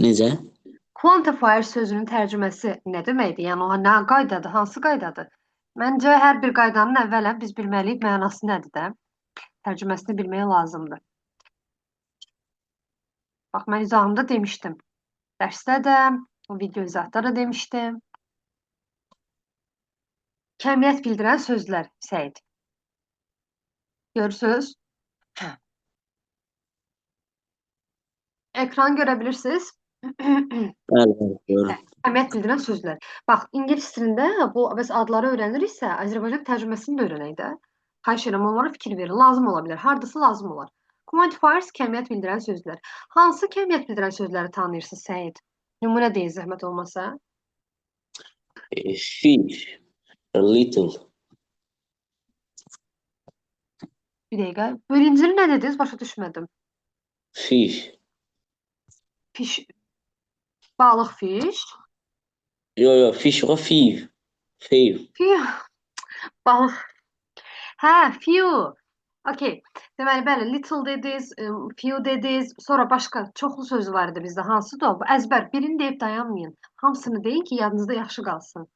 Necə? Quantifier sözünün tərcüməsi nə deməkdir? Yəni o nə qaydadır, hansı qaydadır? Məncə hər bir qaydanın əvvələn biz bilməliyik mənası nədir də. Tərcüməsini bilmək lazımdır. Bax, mən izahımda demişdim. Dərsdə də, video izahda da demişdim. Kəmiyyət bildirən sözlər, Səid. Görürsünüz? Ekran görə bilirsiniz? Bəli, bəli, görürəm. Kəmiyyət bildirən sözlər. Bax, ingilis dilində bu biz adları öyrəniriksə, Azərbaycan tərcüməsini də öyrənək də. Xahiş edirəm, onlara fikir verin. Lazım ola bilər. Hardasa lazım olar. Quantifiers kəmiyyət bildirən sözlər. Hansı kəmiyyət bildirən sözləri tanıyırsınız, Səid? Nümunə deyin zəhmət olmasa. Fish, a little. Bir dəqiqə. Birincini nə dediniz? Başa düşmədim. Fish. Fish. Balıq fish. Yo, yo, fish yox, few. Few. Few. Balıq. Hə, few. Okay. Deməli, bəli, little dediniz, few dediniz. Sonra başqa çoxlu sözü var idi bizdə. Hansıdır o? Bu əzbər. Birini deyib dayanmayın. Hamısını deyin ki, yadınızda yaxşı qalsın.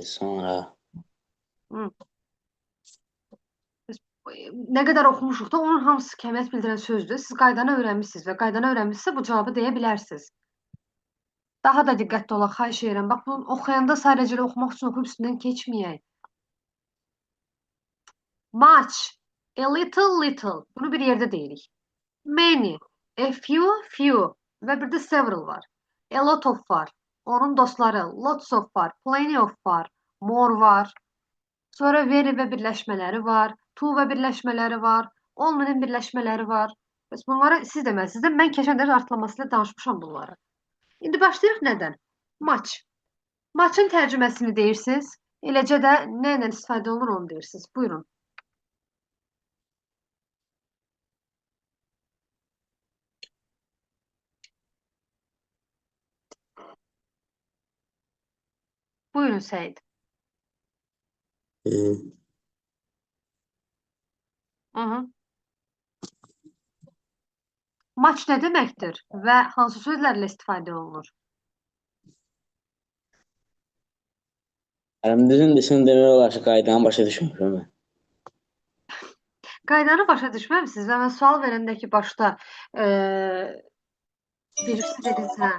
Sonra Nə qədər oxumuşuq da, onun hamısı kəmiyyət bildirən sözdür. Siz qaydanı öyrənmişsiniz və qaydanı öyrənmişsə bu cavabı deyə bilərsiniz. Daha da diqqətli olaq, xahiş edirəm. Bax, bunu oxuyanda sadəcə elə oxumaq üçün oxuyub üstündən keçməyək. Much, a little, little. Bunu bir yerdə deyirik. Many, a few, few və bir də several var. A lot of var. Onun dostları, lots of var, plenty of var, more var. Sonra very və birləşmələri var, to və birləşmələri var, only'nin birləşmələri var. Bəs bunları siz deməlisiniz də, mən keçən dərs artırlaması ilə danışmışam bunları. İndi başlayırıq nədən? Much. Much'ın tərcüməsini deyirsiniz. Eləcə də nə ilə istifadə olunur onu deyirsiniz. Buyurun. Buyurun Səid. Hı -hı. Much nə deməkdir və hansı sözlərlə istifadə olunur? Əlım düzün desəm demək olar ki, qaydanı başa düşmüşəm mən. Qaydanı başa düşməmisiniz və mən sual verəndə ki, başda bilirsiniz dediniz, hə.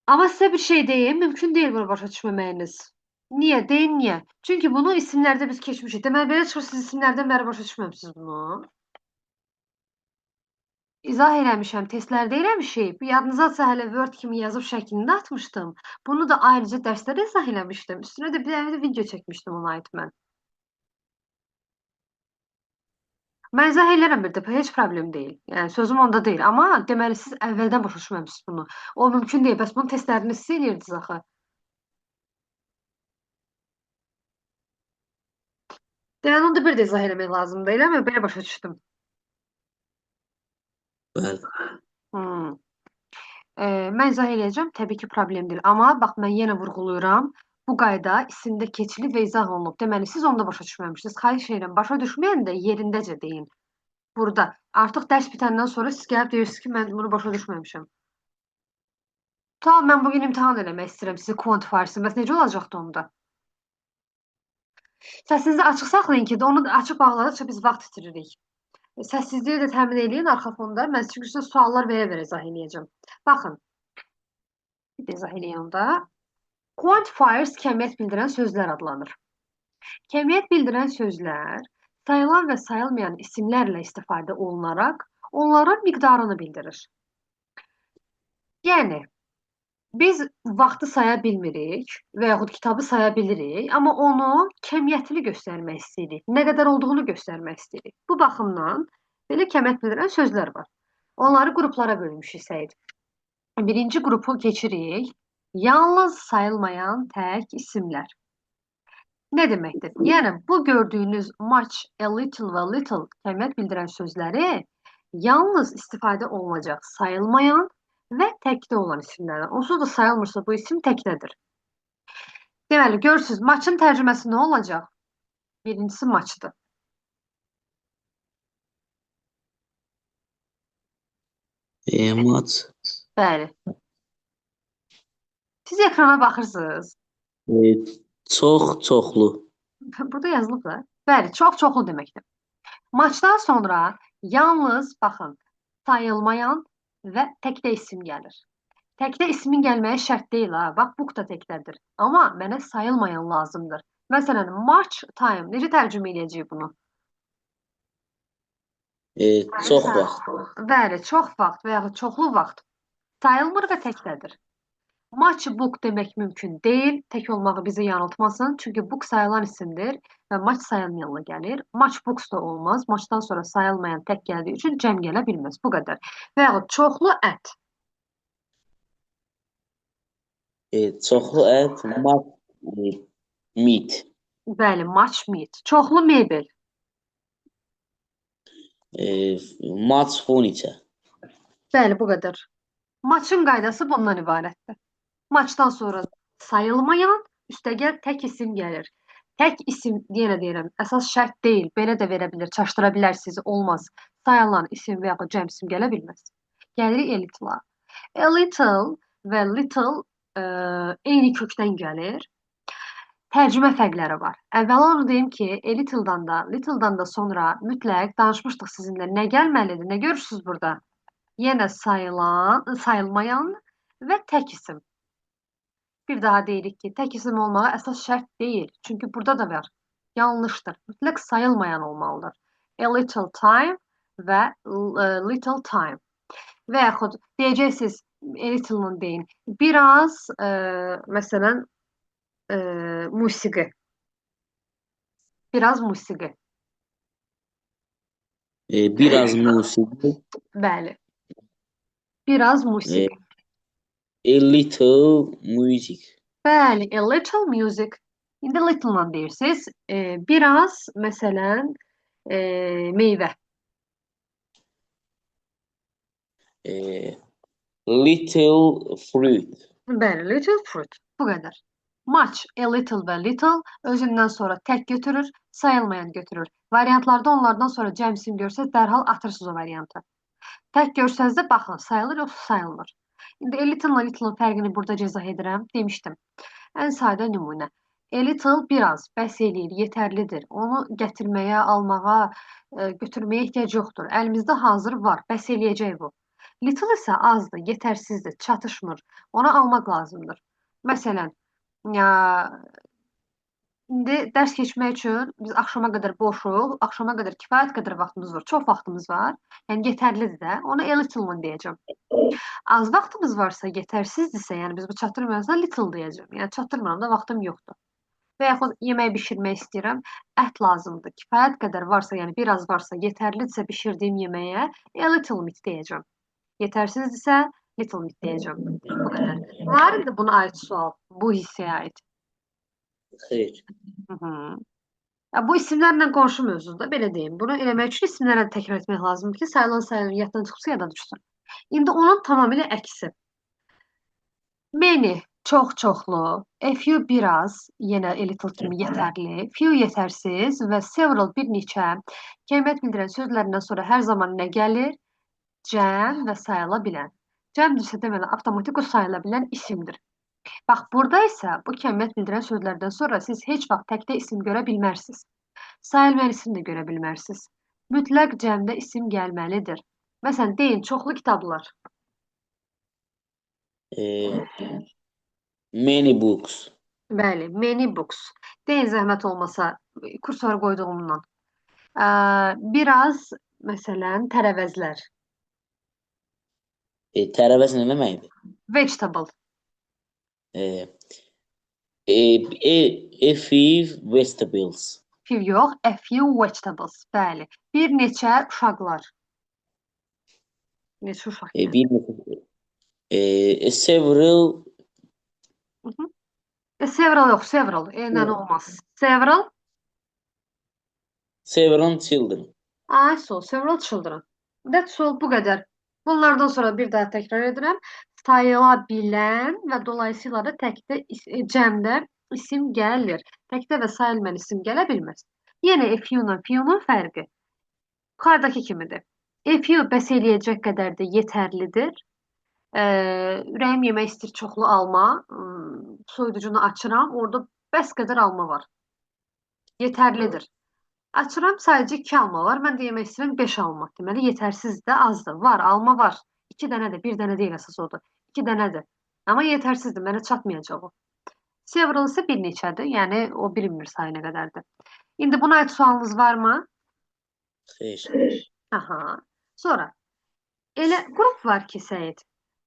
Amma sizə bir şey deyim, mümkün deyil bunu başa düşməməyiniz. Niyə? Deyin niyə? Çünki bunu isimlərdə biz keçmişik. Deməli, belə çıxır, siz isimlərdən bəri başa düşməmisiniz bunu. İzah eləmişəm, testlərdə eləmişik. Yadınıza hələ Word kimi yazıb şəklində atmışdım. Bunu da ayrıca dərslərdə izah eləmişdim. Üstünə də bir dənə də video çəkmişdim ona aid mən. Mən izah elərəm bir dəfə, heç problem deyil. Yəni sözüm onda deyil. Amma deməli siz əvvəldən başa düşməmisiniz bunu. O mümkün deyil. Bəs bunun testlərini siz eləyirdiniz axı. Deməli onu da bir də izah eləmək lazımdır, eləmi? Belə başa düşdüm. Bəli. Mən izah eləyəcəm, təbii ki, problem deyil. Amma bax, mən yenə vurğulayıram. Bu qayda isimdə keçilib və izah olunub. Deməli, siz onu da başa düşməmişsiniz. Xahiş edirəm, başa düşməyən də yerindəcə deyin. Burada. Artıq dərs bitəndən sonra siz gəlib deyirsiniz ki, mən bunu başa düşməmişəm. Tamam, mən bugün imtahan eləmək istəyirəm sizi quantifiers'ın. Bəs necə olacaqdı onda? Səsinizi açıq saxlayın ki, onu açıq bağladıqca biz vaxt itiririk. Səssizliyi də təmin eləyin arxa fonda. Mən çünki sizə suallar verə-verə izah eləyəcəm. Baxın, bir də izah eləyək onda. Quantifiers kəmiyyət bildirən sözlər adlanır. Kəmiyyət bildirən sözlər sayılan və sayılmayan isimlərlə istifadə olunaraq onların miqdarını bildirir. Yəni, biz vaxtı saya bilmirik və yaxud kitabı saya bilirik, amma onu kəmiyyətini göstərmək istəyirik. Nə qədər olduğunu göstərmək istəyirik. Bu baxımdan belə kəmiyyət bildirən sözlər var. Onları qruplara bölmüşük Səid. Birinci qrupu keçirik. Yalnız sayılmayan tək isimlər. Nə deməkdir? Yəni, bu gördüyünüz much, a little və little kəmiyyət bildirən sözləri yalnız istifadə olunacaq sayılmayan və təkdə olan isimlərdən. Onsuz da sayılmırsa bu isim təkdədir. Deməli, görürsünüz, much'ın tərcüməsi nə olacaq? Birincisi much'dır. Much. Bəli. Siz ekrana baxırsınız. Çox çoxlu. Burada yazılıb da. Bəli, çox çoxlu deməkdir. Muchdan sonra yalnız baxın, sayılmayan və təkdə isim gəlir. Təkdə ismin gəlməyi şərt deyil ha. Bax, book da təkdədir. Amma mənə sayılmayan lazımdır. Məsələn, much time. Necə tərcümə edəcəyik bunu? Çox vaxt. Bəli, çox vaxt və yaxud çoxlu vaxt sayılmır və təkdədir. Much book demək mümkün deyil. Tək olmağı bizi yanıltmasın. Çünki book sayılan isimdir və much sayılmayanla gəlir. Much books da olmaz. Muchdan sonra sayılmayan tək gəldiyi üçün cəm gələ bilməz. Bu qədər. Və yaxud çoxlu ət. Çoxlu ət, much meat. Bəli, much meat. Çoxlu mebel. Much furniture. Bəli, bu qədər. Muchın qaydası bundan ibarətdir. Muchdan sonra sayılmayan, üstəgəl tək isim gəlir. Tək isim, yenə deyirəm, əsas şərt deyil. Belə də verə bilər, çaşdıra bilərsiniz, olmaz. Sayılan isim və yaxud cəm isim gələ bilməz. Gəlirik a little-a. A little və little eyni kökdən gəlir. Tərcümə fərqləri var. Əvvəla onu deyim ki, a little'dan da, little'dan da sonra mütləq danışmışdıq sizinlə. Nə gəlməlidir? Nə görürsünüz burada? Yenə sayılan, sayılmayan və tək isim. Bir daha deyirik ki, tək isim olmağı əsas şərt deyil. Çünki burada da var. Yanlışdır. Mütləq sayılmayan olmalıdır. A little time və little time. Və yaxud deyəcəksiniz, a little-ın deyin. Biraz, məsələn, musiqi. Biraz musiqi. Biraz musiqi. Bəli. Biraz musiqi. A little music. Bəli, a little music. İndi little-la deyirsiniz. Biraz, məsələn, meyvə. Little fruit. Bəli, little fruit. Bu qədər. Much, a little və little özündən sonra tək götürür, sayılmayan götürür. Variantlarda onlardan sonra cəm isim görsəz, dərhal atırsınız o variantı. Tək görsəz də baxın, sayılır yoxsa sayılmır. İndi a little-la little'ın fərqini burada izah edirəm, demişdim. Ən sadə nümunə. A little biraz, bəs eləyir, yetərlidir. Onu gətirməyə, almağa, götürməyə ehtiyac yoxdur. Əlimizdə hazır var, bəs eləyəcək bu. Little isə azdır, yetərsizdir, çatışmır. Onu almaq lazımdır. Məsələn, indi dərs keçmək üçün biz axşama qədər boşuq, axşama qədər kifayət qədər vaxtımız var, çox vaxtımız var. Yəni yetərlidir də. Onu a little-la deyəcəm. Az vaxtımız varsa, yetərsizdirsə, yəni biz bu çatdırmıyorsa little deyəcəm. Yəni çatdırmıram da, vaxtım yoxdur. Və yaxud yemək bişirmək istəyirəm, ət lazımdır. Kifayət qədər varsa, yəni biraz varsa, yetərlidirsə bişirdiyim yeməyə a little meat deyəcəm. Yetərsizdirsə little meat deyəcəm. Bu qədər. Var idi buna aid sual, bu hissəyə aid. Xeyr. Ya, bu isimlərlə qonşu mövzudur, belə deyim. Bunu eləmək üçün isimlərlə təkrar etmək lazımdır ki, sayılan sayılan yaddan çıxsa yada düşsün. İndi onun tamamilə əksi. Many, çox çoxlu, a few biraz, yenə a little kimi yetərli, few yetərsiz və several bir neçə kəmiyyət bildirən sözlərindən sonra hər zaman nə gəlir? Cəm və sayıla bilən. Cəmdirsə deməli, avtomatik o sayıla bilən isimdir. Bax, burada isə bu kəmiyyət bildirən sözlərdən sonra siz heç vaxt təkdə isim görə bilmərsiniz. Sayılmayan isim də görə bilmərsiniz. Mütləq cəmdə isim gəlməlidir. Məsələn, deyin, çoxlu kitablar. Many books. Bəli, many books. Deyin, zəhmət olmasa, kursor qoyduğumdan. Biraz, məsələn, tərəvəzlər. Tərəvəz nə deməkdir? Vegetable. A few vegetables. Few yox, a few vegetables. Bəli. Bir neçə uşaqlar. Neçə uşaq yəni? Bir neçə, several. Several yox, several. Eynilə olmaz. Several. Several children. Ay, so, several children. That's all, bu qədər. Bunlardan sonra bir daha təkrar edirəm. Sayıla bilən və dolayısıyla da təkdə, cəmdə isim gəlir. Təkdə və sayılmayan isim gələ bilməz. Yenə a few-la few-nun fərqi. Yuxarıdakı kimidir. A few bəs eləyəcək qədər də yetərlidir. Ürəyim yemək istəyir çoxlu alma. Soyuducunu açıram, orada bəs qədər alma var. Yetərlidir. Açıram, sadəcə 2 alma var. Mən də yemək istəyirəm 5 alma. Deməli, yetərsiz də azdır. Var, alma var. 2 dənədir, 1 dənə deyil əsas odur. 2 dənədir. Amma yetərsizdir, mənə çatmayacaq o. Several isə bir neçədir, yəni o bilinmir sayı nə qədərdir. İndi buna aid sualınız varmı? Xeyr. Aha. Sonra elə qrup var ki, Səyid,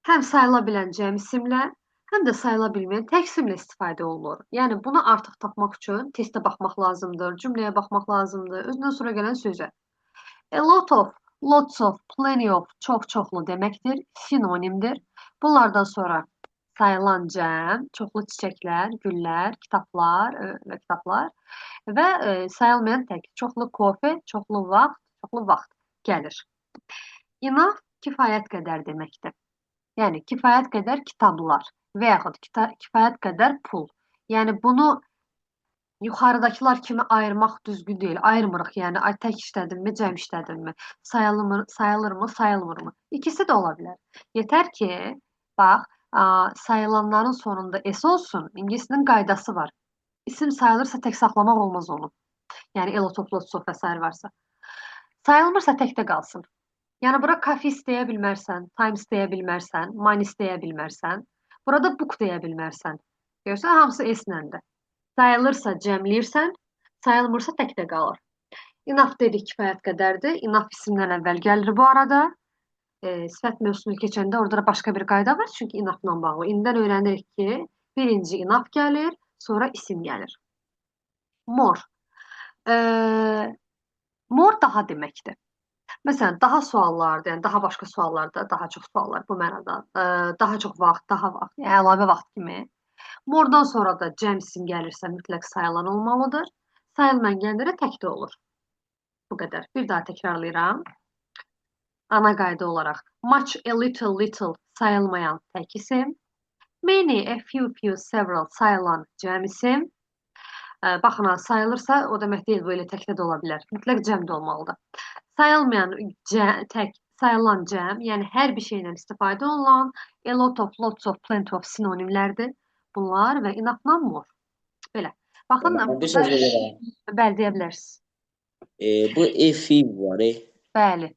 həm sayıla bilən cəm isimlə, həm də sayıla bilməyən tək isimlə istifadə olunur. Yəni bunu artıq tapmaq üçün testə baxmaq lazımdır, cümləyə baxmaq lazımdır, özündən sonra gələn sözə. A lot of, lots of, plenty of çox-çoxlu deməkdir, sinonimdir. Bunlardan sonra sayılan cəm, çoxlu çiçəklər, güllər, kitablar və kitablar və sayılmayan tək, çoxlu kofe, çoxlu vaxt, çoxlu vaxt gəlir. Enough kifayət qədər deməkdir. Yəni kifayət qədər kitablar və yaxud kifayət qədər pul. Yəni bunu yuxarıdakılar kimi ayırmaq düzgün deyil. Ayırmırıq. Yəni ay tək işlədimmi, cəm işlədimmi? Sayılmır, sayılırmı, sayılmırmı? İkisi də ola bilər. Yetər ki, bax, sayılanların sonunda s olsun. İngilisinin qaydası var. İsim sayılırsa tək saxlamaq olmaz onu. Yəni a lot of, lots of və sair varsa. Sayılmırsa təkdə qalsın. Yəni bura coffees deyə bilmərsən, times deyə bilmərsən, money deyə bilmərsən. Burada book deyə bilmərsən. Görürsən, hamısı s-ləndir. Sayılırsa cəmləyirsən, sayılmırsa təkdə qalır. Enough dedik kifayət qədərdir. Enough isimdən əvvəl gəlir bu arada. Sifət mövzusunu keçəndə orada da başqa bir qayda var, çünki enough-la bağlı. İndən öyrənirik ki, birinci enough gəlir, sonra isim gəlir. More. More daha deməkdir. Məsələn, daha suallarda, yəni daha başqa suallarda, daha çox suallar bu mənada, daha çox vaxt, daha vaxt, yəni əlavə vaxt kimi. More-dan sonra da cəm isim gəlirsə mütləq sayılan olmalıdır. Sayılmayan gələndə də təkdə olur. Bu qədər. Bir daha təkrarlayıram. Ana qayda olaraq much, a little, little sayılmayan tək isim. Many, a few, few, several sayılan cəm isim. Baxın, ha, sayılırsa o demək deyil, bu elə təkdə də ola bilər. Mütləq cəm də olmalıdır. Sayılmayan tək, sayılan cəm, yəni hər bir şeylə istifadə olunan a lot of, lots of, plenty of sinonimlərdir. Bunlar və enough-la more. Belə. Baxın, Bir burada söz verirəm. Bəli, deyə bilərsiniz. Bu a few var. Bəli.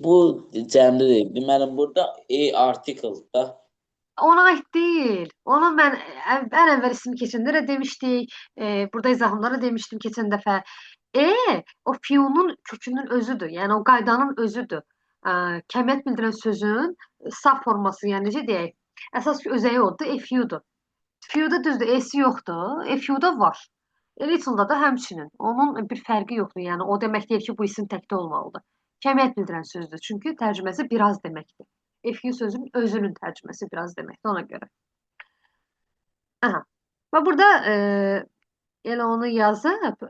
Bu cəmlidir. Deməli, burada a article da. Ona aid deyil. Onu mən ən əvvəl ismi keçəndə də demişdik. Burada izahımda da demişdim keçən dəfə. O few-nun kökünün özüdür. Yəni o qaydanın özüdür. Kəmiyyət bildirən sözün saf forması, yəni necə deyək? Əsas özəyi odur, a few-dur. Few-da düzdür, S yoxdur. A few-da var. A little-da da həmçinin. Onun bir fərqi yoxdur. Yəni o demək deyil ki, bu isim təkdə olmalıdır. Kəmiyyət bildirən sözdür. Çünki tərcüməsi biraz deməkdir. A few sözünün özünün tərcüməsi biraz deməkdir ona görə. Aha. Və burada elə onu yazıb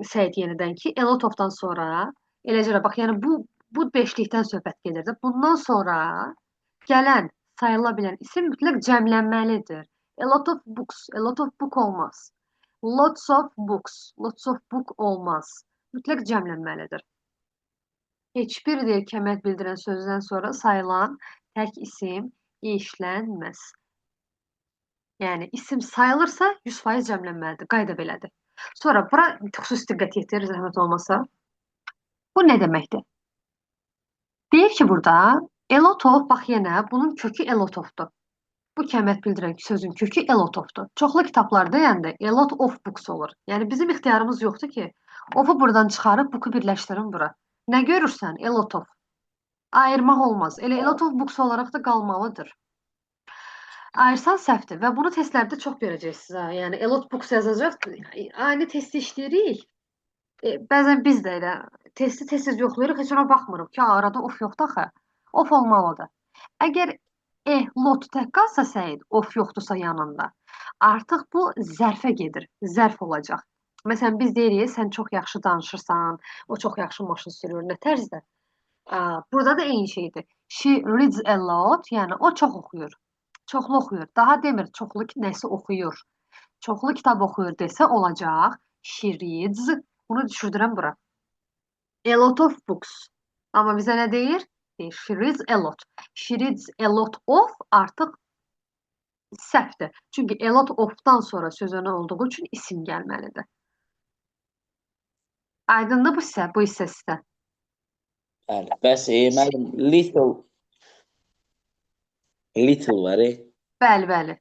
Səyid yenidən ki, a lot of-dan sonra eləcə də bax, yəni bu beşlikdən söhbət gedirdi. Bundan sonra gələn sayıla bilən isim mütləq cəmlənməlidir. A lot of books, a lot of book olmaz. Lots of books, lots of book olmaz. Mütləq cəmlənməlidir. Heç bir deyir kəmiyyət bildirən sözdən sonra sayılan tək isim işlənməz. Yəni isim sayılırsa 100% cəmlənməlidir. Qayda belədir. Sonra bura xüsusi diqqət yetirir, zəhmət olmasa. Bu nə deməkdir? Deyir ki, burada a lot of, bax yenə bunun kökü a lot of-dur. Bu kəmiyyət bildirən sözün kökü a lot of-dur. Çoxlu kitablarda yəni də a lot of books olur. Yəni bizim ixtiyarımız yoxdur ki, of-u buradan çıxarıb book-u birləşdirin bura. Nə görürsən? A lot of. Ayırmaq olmaz. Elə a lot of books olaraq da qalmalıdır. Ayırsan səhvdir və bunu testlərdə çox görəcəksiniz. Ha. Yəni a lot books yazacaq. Aynı testi işləyirik. Bəzən biz də elə testi tez-tez yoxlayırıq, heç ona baxmırıq ki, arada of yoxdur axı. Of olmalıdır. Əgər a lot tək qalsa Səyid, of yoxdursa yanında, artıq bu zərfə gedir, zərf olacaq. Məsələn, biz deyirik, sən çox yaxşı danışırsan, o çox yaxşı maşın sürür, nə tərzdə? Burada da eyni şeydir. She reads a lot, yəni o çox oxuyur. Çoxlu oxuyur. Daha demir, çoxlu nəsə oxuyur. Çoxlu kitab oxuyur desə olacaq. She reads. Bunu düşürdürəm bura. A lot of books. Amma bizə nə deyir? Deyir, she reads a lot. She reads a lot of artıq səhvdir. Çünki a lot of-dan sonra söz önü olduğu üçün isim gəlməlidir. Aydındır bu hissə, bu hissə sizə. Bəli. Bəs müəllim little var. Bəli, bəli.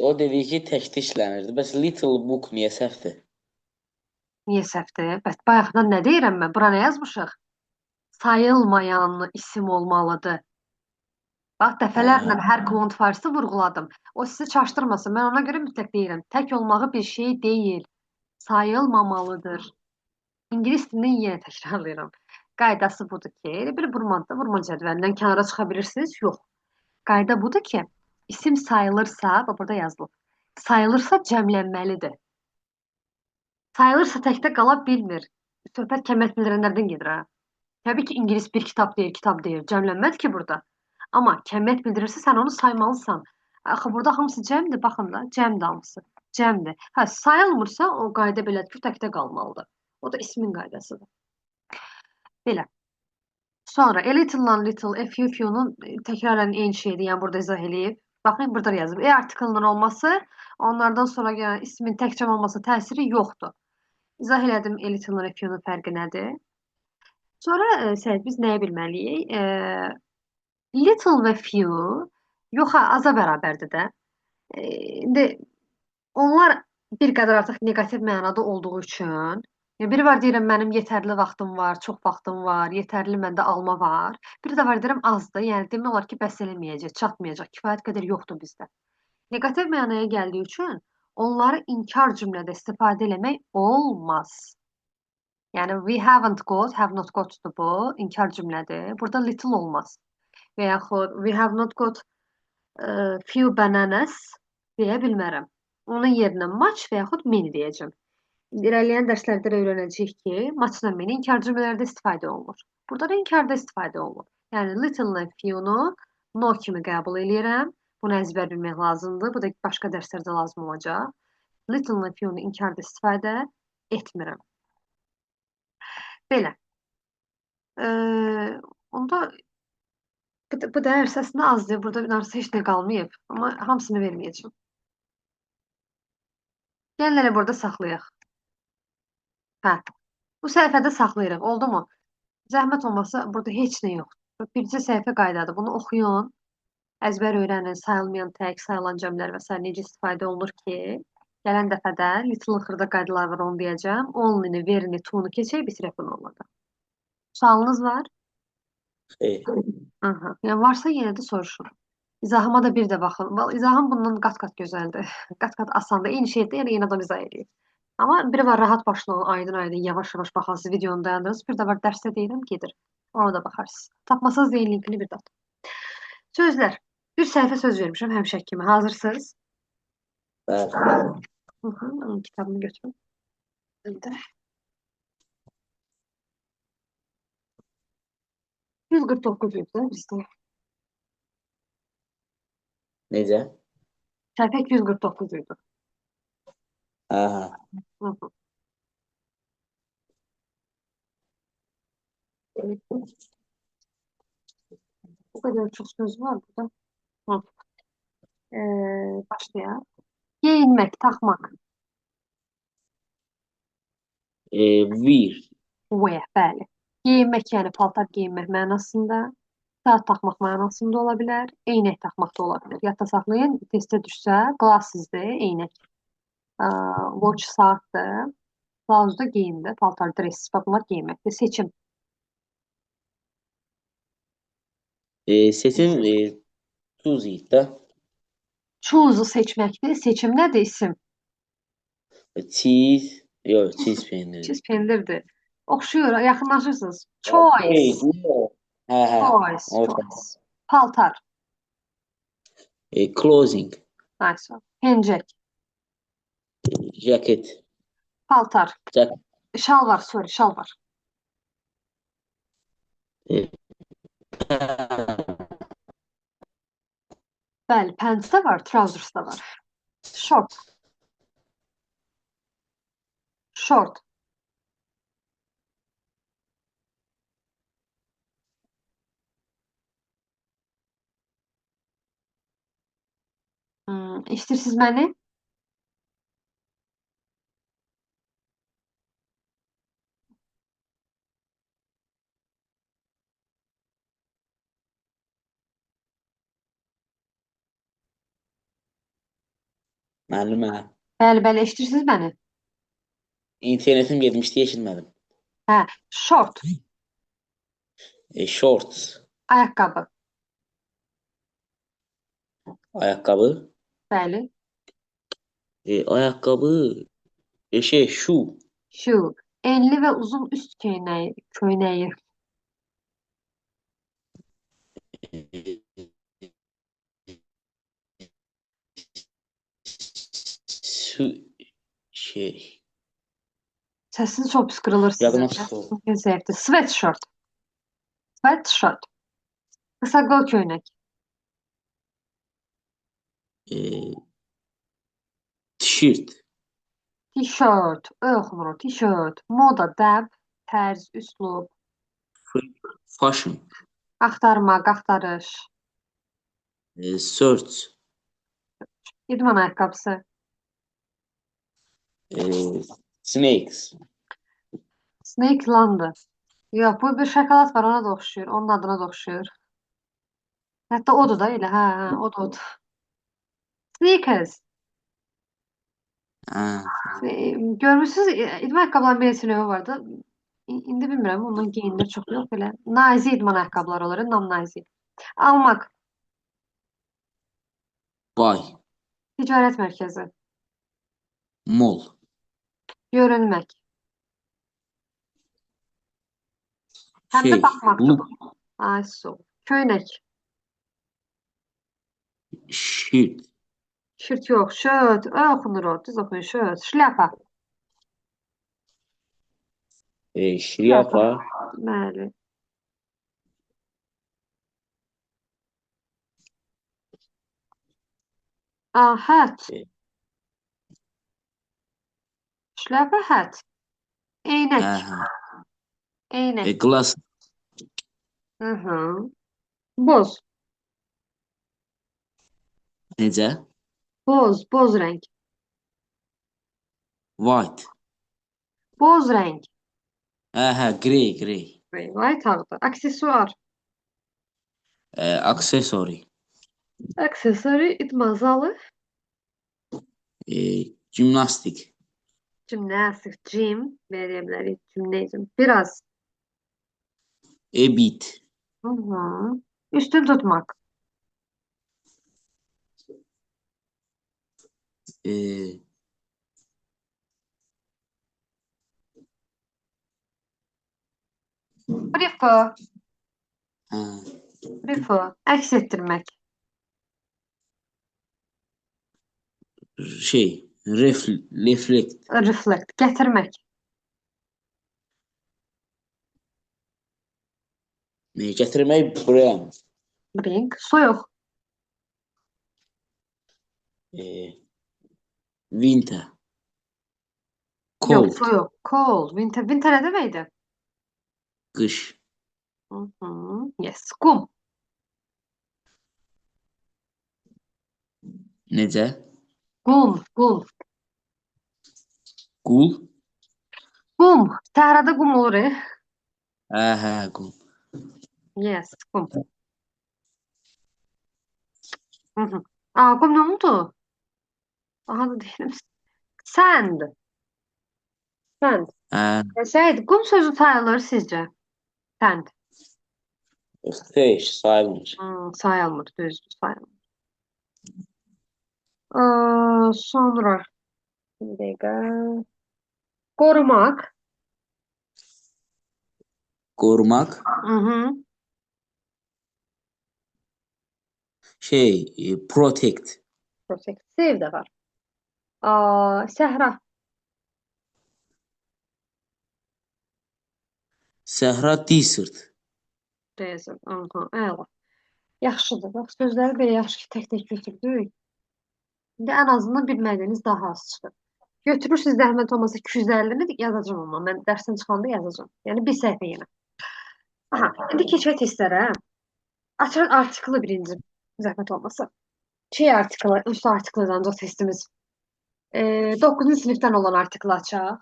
O dediyi ki, təkdə işlənirdi. Bəs little book niyə səhvdir? Niyə səhvdir? Bəs bayaqdan nə deyirəm mən? Bura nə yazmışıq? Sayılmayan isim olmalıdır. Bax, dəfələrlə hər quantifiers'ı vurğuladım. O sizi çaşdırmasın. Mən ona görə mütləq deyirəm. Tək olmağı bir şey deyil. Sayılmamalıdır. İngilis dilinin yenə təkrarlayıram. Qaydası budur ki, elə bir vurma, vurma cədvəlindən kənara çıxa bilirsiniz? Yox. Qayda budur ki, isim sayılırsa, bax burada yazılıb, sayılırsa cəmlənməlidir. Sayılırsa təkdə qala bilmir. Söhbət kəmiyyət bildirənlərdən gedir ha. Təbii ki, ingilis bir kitab deyir, kitab deyir. Cəmlənmədi ki burada. Amma kəmiyyət bildirirsə sən onu saymalısan. Axı burada hamısı cəmdir, baxın da, cəmdir hamısı. Cəmdir. Hə, sayılmırsa o qayda belədir ki, təkdə qalmalıdır. O da ismin qaydasıdır. Belə. Sonra a little-la little, a few few-nun təkrarən eyni şeydir. Yəni burada izah eləyib. Baxın, burada yazıb. E artiklinin olması, onlardan sonra gələn ismin tək cəm olması təsiri yoxdur. İzah elədim a little-la a few-nun fərqi nədir. Sonra Səid, biz nəyi bilməliyik? Little və few yox ha, aza bərabərdir də. İndi onlar bir qədər artıq neqativ mənada olduğu üçün, yəni biri var deyirəm mənim yetərli vaxtım var, çox vaxtım var, yetərli məndə alma var. Biri də var deyirəm azdır, yəni demək olar ki, bəs eləməyəcək, çatmayacaq, kifayət qədər yoxdur bizdə. Neqativ mənaya gəldiyi üçün onları inkar cümlədə istifadə eləmək olmaz. Yəni we haven't got, have not got'dur bu, inkar cümlədir. Burada little olmaz. Və yaxud we have not got few bananas deyə bilmərəm. Onun yerinə much və yaxud many deyəcəm. İrəliyən dərslərdə də öyrənəcəyik ki, much-la many inkar cümlələrdə istifadə olunur. Burada da inkarda istifadə olunur. Yəni little-la few-nu no kimi qəbul eləyirəm. Bunu əzbər bilmək lazımdır. Bu da başqa dərslərdə lazım olacaq. Little-la few-nu inkarda istifadə etmirəm. Belə. Onda bu dərs əslində azdır. Burada nəsə heç nə qalmayıb. Amma hamısını verməyəcəm. Gəlin elə burada saxlayaq. Hə. Bu səhifədə saxlayırıq. Oldu mu? Zəhmət olmasa burada heç nə yoxdur. Bircə səhifə qaydadır. Bunu oxuyun. Əzbər öyrənin. Sayılmayan tək, sayılan cəmlər və sair necə istifadə olunur ki, gələn dəfədə little xırda qaydalar var, onu deyəcəm. Only-ni, very-ni, to-nu keçək, bitirək bunu onunla da. Sualınız var? Xeyr. Aha. Yəni varsa yenə də soruşun. İzahıma da bir də baxın. İzahım bundan qat-qat gözəldir. Qat-qat asandır. Eyni şeydir, yəni yenə adam izah eləyir. Amma biri var rahat başına aydın-aydın yavaş-yavaş baxarsınız, videonu dayandırırsınız. Bir də var dərsdə deyirəm, gedir. Ona da baxarsınız. Tapmasanız deyin linkini bir də atın. Sözlər. Bir səhifə söz vermişəm həmişəki kimi. Hazırsınız? Bəli. Onun kitabını götürün. İndi. 149 idi bizdə. Necə? Səhifə 249 idi. Aha. Hı. Bu qədər çox söz var burada. Hı. Başlayaq. Geyinmək, taxmaq. Wear. Wear, bəli. Geyinmək, yəni paltar geyinmək mənasında, saat taxmaq mənasında ola bilər, eynək taxmaq da ola bilər. Yadda saxlayın, testə düşsə, glasses-dir, eynək. Watch saatdır, blouse da geyimdir, paltar, dress, bax bunlar geyinməkdir. Seçim. Seçim choose idi də. Choose seçməkdir. Seçim nədir isim? Cheese. Yox, cheese peyniri. Cheese pendirdir. Oxşuyur, yaxınlaşırsınız. Choice. Hə, hə. Choice, choice. Paltar. Clothing. Nice one. Pencək. Jacket. Paltar. Jacket. Şalvar, sorry, şalvar. Bəli, pants də var, trousers da var. Short. Short. Eşidirsiniz məni? Müəllimə, Bəli, bəli, eşidirsiniz məni? İnternetim getmişdi, eşitmədim. Hə, short, Shorts, ayaqqabı. Ayaqqabı. Bəli. Ayaqqabı, shoe, Shoe, enli və uzun üst köynəyi, köynəyi. Su, şey, Səsiniz çox pis qırılır sizin. Yadıma çıxdı. Səsiniz zəifdir. Sweatshirt. Sweatshirt. Qısa qol köynək. E, t-shirt, T-shirt. Ö oxunur o. T-shirt. Moda, dəb, tərz, üslub. Fashion, Axtarmaq, axtarış. Search, İdman ayaqqabısı. e, snakes, Snake Landı. Yox, bu bir şokolad var, ona da oxşuyur. Onun adına da oxşuyur. Hətta odur da elə, hə, hə, odur, odur. Sneakers. Ha, Görmüsünüz, idman ayaqqabılarının bir neçə növü var da. İndi bilmirəm, ondan geyinir çox yox belə. Nazik idman ayaqqabıları olur, nam nazik. Almaq, buy, ticarət mərkəzi, mall, görünmək. Həm də şey, baxmaqdır look, bu. Ay, su. Köynək. Shirt, Shirt yox, shirt. Ö oxunur o, düz oxuyun, shirt. Şlyapa. Şlyapa, Bəli. A, hat. Şlyapa, hat. Eynək. Hə, hə. Eynək. Glass, Hı -hı. Boz. Necə? Boz, boz rəng. White, Boz rəng. Hə, hə, grey, grey. White ağdır. Aksesuar. Accessory, Aksesuarı idman zalı. Gimnastik, Gimnastik, gym. Belə deyə bilərik. Gimnasium. Biraz. A bit, Hı -hı. Üstün tutmaq. E, Prefer. hə, Prefer. Əks etdirmək. Şey, reflect, Reflect. Gətirmək. Gətirmək, bring, Bring. Soyuq. e, winter, Yox, cold, soyuq. Cold. Winter. Winter nə deməkdir? Qış, Hı -hı. Yes. Qum. Necə? Qum. Qum. Qul, Qum. Səhrada qum olur. Hə, hə, qul. Yes. Qum. Hı -hı. Aa, qum nə oldu? Aha da deyirəm. Sand. Sand. Hə, Səid, qum sözü sayılır sizcə? Sand. Xeyr, sayılmır. Sayılmır, düzdür, sayılmır. Sonra bir dəqiqə. Qorumaq. Qorumaq, Hı -hı. şey, protect, Protect. Save də var. Aa, səhra. Səhra, desert, Desert. Aha, əla. Yaxşıdır. Bax, sözləri belə yaxşı ki, tək-tək götürdük. İndi ən azından bilmədiyiniz daha az çıxır. Götürürsünüz zəhmət olmasa 250-ni yazacağam amma mən dərsdən çıxanda yazacağam. Yəni bir səhifə yenə. Aha, indi keçək testlərə. Açın artiklı birinci zəhmət olmasa. Şey artiklı, üst artiklıdan ancaq testimiz. 9-cu sinifdən olan artiklı açaq.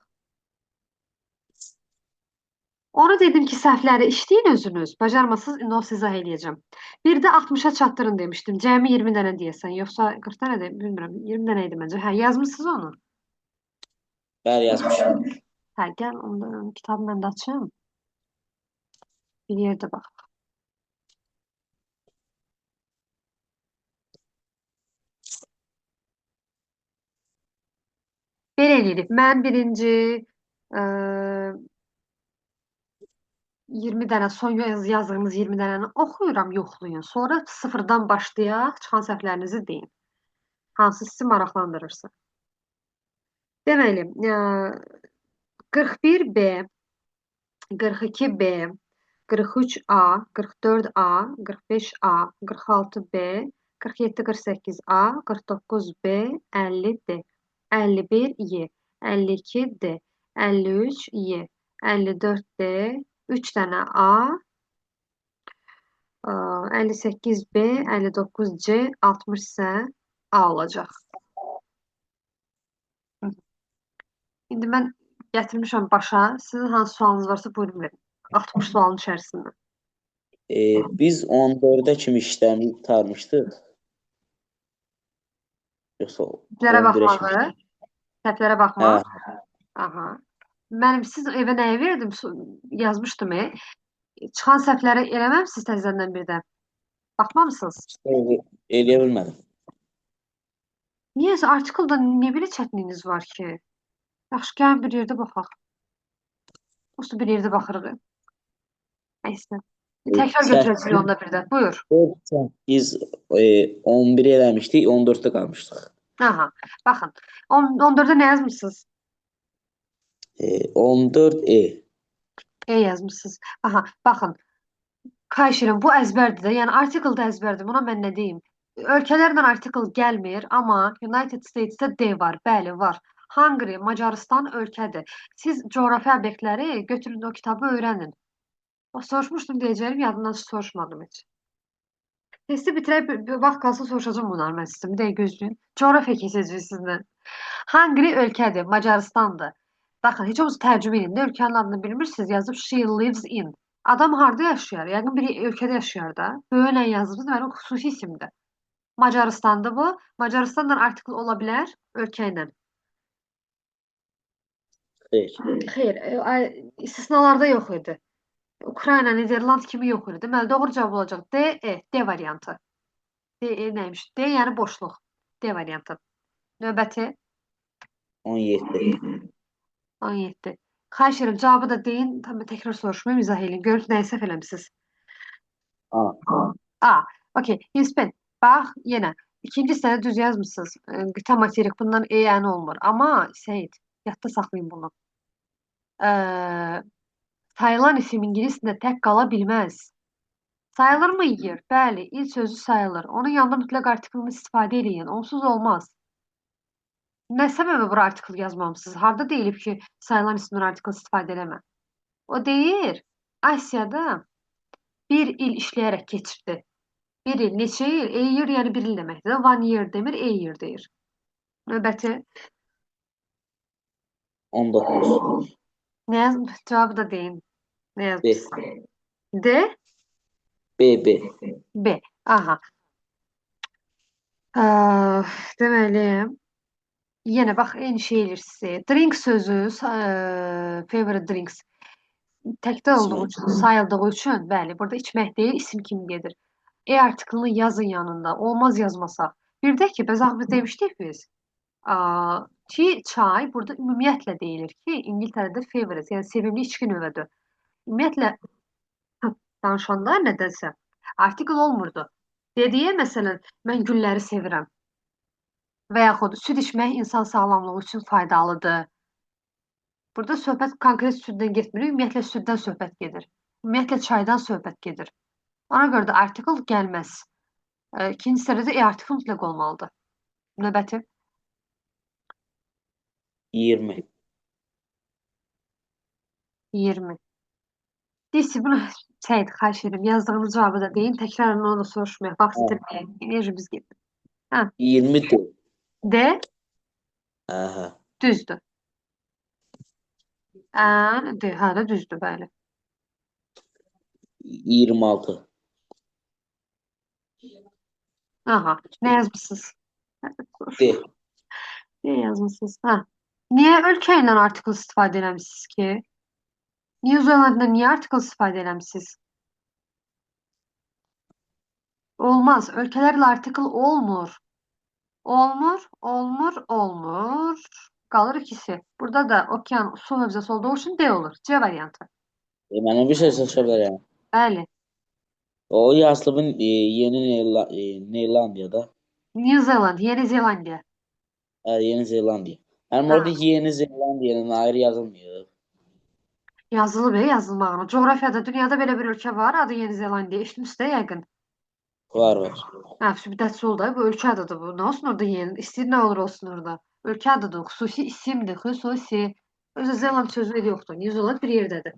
Onu dedim ki, səhvləri işləyin özünüz. Bacarmasız indi o izah eləyəcəm. Bir də 60-a çatdırın demişdim. Cəmi 20 dənə deyəsən, yoxsa 40 dənə də bilmirəm. 20 dənə idi məncə. Hə, yazmısınız onu? Bəli, yazmışam. Hə, gəl onda kitabı mən də açım. Bir yerdə bax. Belə eləyirik. Mən birinci 20 dənə son yazdığınız 20 dənəni oxuyuram, yoxlayın. Sonra sıfırdan başlayaq, çıxan səhvlərinizi deyin. Hansı sizi maraqlandırırsa. Deməli, 41B, 42B, 43A, 44A, 45A, 46B, 47, 48A, 49B, 50D, 51Y, 52D, 53Y, 54D, 3 dənə A, 58B, 59C, 60 isə A olacaq. İndi mən gətirmişəm başa. Sizin hansı sualınız varsa buyurun verin. 60 sualın içərisində. Biz 14-ə kimi işləmi qurtarmışdıq. Yoxsa Səhvlərə 11-ə kimi. baxmağı, səhvlərə baxmaq. Hə. Aha. Mənim siz evə nəyi verdim? Yazmışdım. Çıxan səhvləri eləməmisiniz təzədən bir də? Baxmamısınız? Eləyə bilmədim. Niyəsə artiklda niyə belə çətinliyiniz var ki? Yaxşı, gəlin bir yerdə baxaq. Olsun bir yerdə baxırıq. Nəysə. Təkrar götürəcəyik onda bir də. Buyur. 4, 8, 11 eləmişdik, 14-də qalmışdıq. Aha. Baxın. 14-də nə yazmısınız? 14 E. E yazmısınız. Aha, baxın. Xahiş edirəm, bu əzbərdir də. Yəni article da əzbərdir. Buna mən nə deyim? Ölkələrlə article gəlmir, amma United States-də D var. Bəli, var. Hungary, Macarıstan ölkədir. Siz coğrafi obyektləri götürün o kitabı öyrənin. O soruşmuşdum deyəcəyim, yadımdan soruşmadım heç. Testi bitirək, bir vaxt qalsa soruşacağım bunları mən sizə. Bir dəqiqə gözləyin. Coğrafiya keçəcəyik sizinlə. Hungary ölkədir, Macarıstandır. Baxın, heç olmasa tərcümə edin də, ölkənin adını bilmirsiniz, yazıb she lives in. Adam harda yaşayar? Yəqin bir ölkədə yaşayar da. Böyüklə yazılır, deməli o xüsusi isimdir. Macarıstandır bu. Macarıstanla artikl ola bilər ölkə ilə. Xeyr. Xeyr, istisnalarda yox idi. Ukrayna, Niderland kimi yox idi. Deməli, doğru cavab olacaq D, E, D variantı. D, E nəymiş? D, yəni boşluq. D variantı. Növbəti. 17. 17. Xahiş edirəm, cavabı da deyin. Tam təkrar soruşmayım, izah eləyin. Görüm nəyi səhv eləmisiniz. A. A. Okey. Nisbət. Bax, yenə. İkinci hissəni düz yazmısınız. Qıta materik bundan E, N olmur. Amma Seyid, yadda saxlayın bunu. Sayılan isim ingilis dilində tək qala bilməz. Sayılır mı year? Bəli, il sözü sayılır. Onun yanında mütləq artiklını istifadə eləyin. Onsuz olmaz. Nə səbəbə bura artikl yazmamısınız? Harda deyilib ki, sayılan isimdən artikl istifadə eləmə? O deyir, Asiyada bir il işləyərək keçirdi. Bir il, neçə il? A year, yəni bir il deməkdir. One year demir, a year deyir. Növbəti. 19. Nə yaz? Cavabı da deyin. Nə yazmışsınız? D. B, B. B. Aha. Deməli, yenə bax, eyni şey eləyirsiniz. Drink sözü, favorite drinks təkdə olduğu üçün, sayıldığı üçün, bəli, burada içmək deyil, isim kimi gedir. E artiklini yazın yanında, olmaz yazmasaq. Bir də ki, bəs axı biz demişdik biz, ki, çay burada ümumiyyətlə deyilir ki, İngiltərədə favorite, yəni sevimli içki növüdür. Ümumiyyətlə, danışanda nədənsə artikl olmurdu. Dediyə, məsələn, mən gülləri sevirəm və yaxud süd içmək insan sağlamlığı üçün faydalıdır. Burada söhbət konkret süddən getmir, ümumiyyətlə süddən söhbət gedir. Ümumiyyətlə çaydan söhbət gedir. Ona görə də artikl gəlməz. İkinci sərədə E artikli mütləq olmalıdır. Növbəti. 20. 20. Deyirsiz, bunu Səyid, xahiş edirəm, yazdığınız cavabı da deyin, təkrarən onu da soruşmayaq, vaxt itirməyək, enerjimiz gedir. Hə, 20 D. D Aha. düzdür. Ən, D, hə də düzdür, bəli. 26. Aha, nə yazmısınız? D. Nə yazmısınız? Hə. Niyə ölkə ilə article istifadə eləmisiniz ki? New Zealandda niyə article istifadə eləmisiniz? Olmaz. Ölkələrlə article olmur. Olmur, olmur, olmur. Qalır ikisi. Burada da okean su hövzəsi olduğu üçün D olur. C variantı. Mənə bir şey soruşa bilərəm. Bəli. O yazılımın Yeni Nelandiyada. New Zealand, Yeni Zelandiya. Hə, Yeni Zelandiya. Mənim Hə. orada Yeni Zelandiyanın ayrı yazılmıyor. Yazılıb, yazılmağına. Coğrafiyada dünyada belə bir ölkə var, adı Yeni Zelandiya. Eşitmişsiniz də yəqin. Var, var. Hə, müddətsiz oldu. Bu ölkə adıdır bu. Nə olsun orada yeni? İstəyir nə olur olsun orada. Ölkə adıdır, xüsusi isimdir, xüsusi. Özü Zeland sözü elə yoxdur. New Zealand bir yerdədir.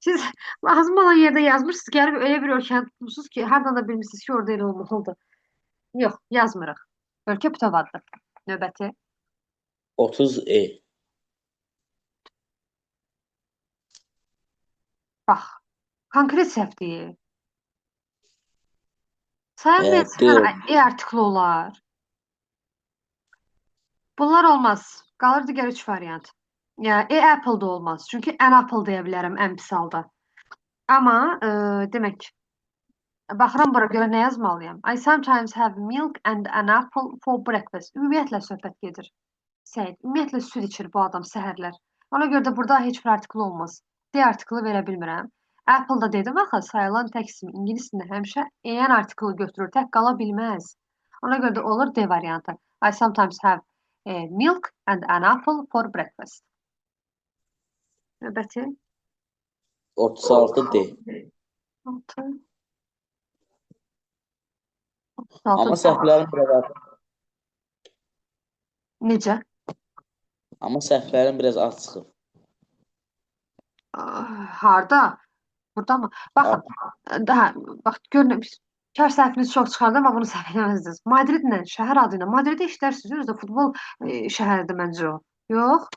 Siz lazım olan yerdə yazmırsınız, gəlib elə bir ölkəni tutmusunuz ki, hardan da bilmirsiniz ki, orada elə olmalıdır. Yox, yazmırıq. Ölkə bütöv addır. Növbəti. 30 E. Bax, konkret səhv deyil. Sayılmayan D. E artiklı olar. Bunlar olmaz. Qalır digər üç variant. Yəni E Apple da olmaz. Çünki an apple deyə bilərəm ən pis halda. Amma demək, baxıram bura görə nə yazmalıyam? I sometimes have milk and an apple for breakfast. Ümumiyyətlə söhbət gedir. Səid, ümumiyyətlə süd içir bu adam səhərlər. Ona görə də burada heç bir artikl olmaz. D artiklı verə bilmirəm. Apple-da dedim axı, sayılan tək isim ingilis dilində həmişə an artiklı götürür, tək qala bilməz. Ona görə də olur D variantı. I sometimes have milk and an apple for breakfast. Növbəti. 36 D. 6. Amma 36. səhvlərim biraz az. Necə? Amma səhvlərim biraz az çıxıb. Harda? Burada mı? Baxın, daha bax görün, kar səhviniz çox çıxardı, amma bunu səhv eləməzdiniz. Madridlə, şəhər adı ilə. Madriddə işlərsiniz, özü də futbol şəhəridir məncə o. Yox,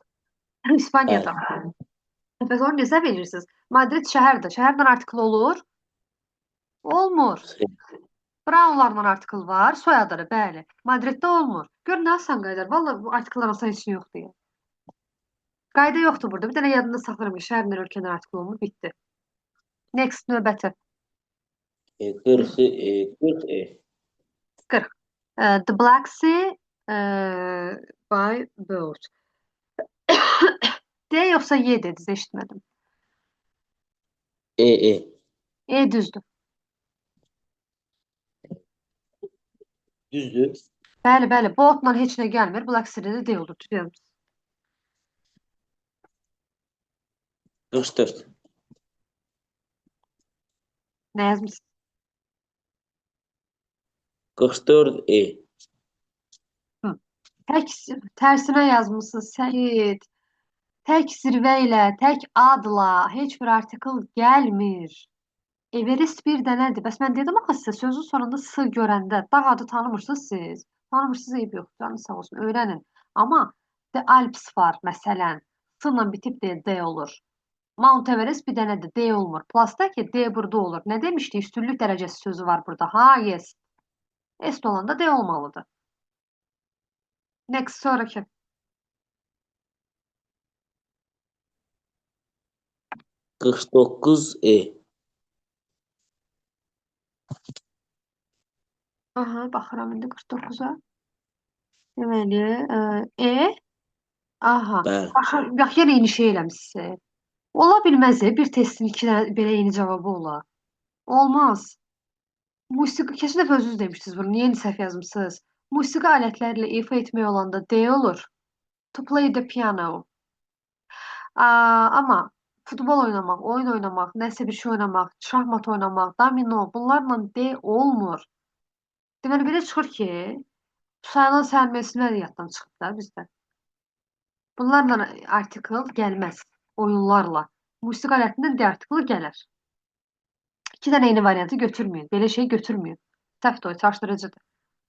İspaniyada. Bəli. Bəs onu niyə səhv edirsiniz? Madrid şəhərdir. Şəhərlə artikl olur? Olmur. Brownlarla artikl var, soyadları, bəli. Madriddə olmur. Gör nə asan qaydalar. Vallahi bu artikllar asan heç nə yoxdur ya. Qayda yoxdur burada. Bir dənə yadında saxlayıram ki, şəhərlə ölkədən artikl olmur, bitdi. Next, növbəti. 40 E, 40 E. 40. The Black Sea by boat. D yoxsa Y dediniz, eşitmədim. E, E. E düzdür. Düzdür. Bəli, bəli. Boatla heç nə gəlmir. Black Sea-də də D olur. Düz. 44. Nə yazmısınız? 44 E. Hı. Tək, tərsinə yazmısınız, Səid. Tək zirvə ilə, tək adla heç bir artikl gəlmir. Everest bir dənədir. Bəs mən dedim axı sizə sözün sonunda S görəndə dağ adı tanımırsınız siz. Tanımırsınız, eybi yoxdur. Canınız sağ olsun, öyrənin. Amma The Alps var məsələn. S ilə bitib D, D olur. Mount Everest bir dənədir, D olmur. Plusda ki, D burada olur. Nə demişdik? Üstünlük dərəcəsi sözü var burada. Highest. S olanda D olmalıdır. Next, sonraki. 49 E. Aha, baxıram indi 49-a. Deməli, E. Aha. Bəli. Bax, yenə eyni şey eləmişsiniz. Ola bilməz, bir testin iki dənə belə eyni cavabı ola. Olmaz. Musiqi, keçən dəfə özünüz demişdiniz bunu. Niyə eyni səhv yazmısınız? Musiqi alətləri ilə ifa etmək olanda D olur. To play the piano. Amma futbol oynamaq, oyun oynamaq, nəsə bir şey oynamaq, şahmat oynamaq, domino, bunlarla D olmur. Deməli, belə çıxır ki, sayılan sərməsinlər yaddan çıxıb da bizdə. Bunlarla artikel gəlməz, oyunlarla. Musiqi alətindən D artiklı gələr. İki dənə eyni variantı götürməyin, belə şey götürməyin. Səhvdir o, çaşdırıcıdır.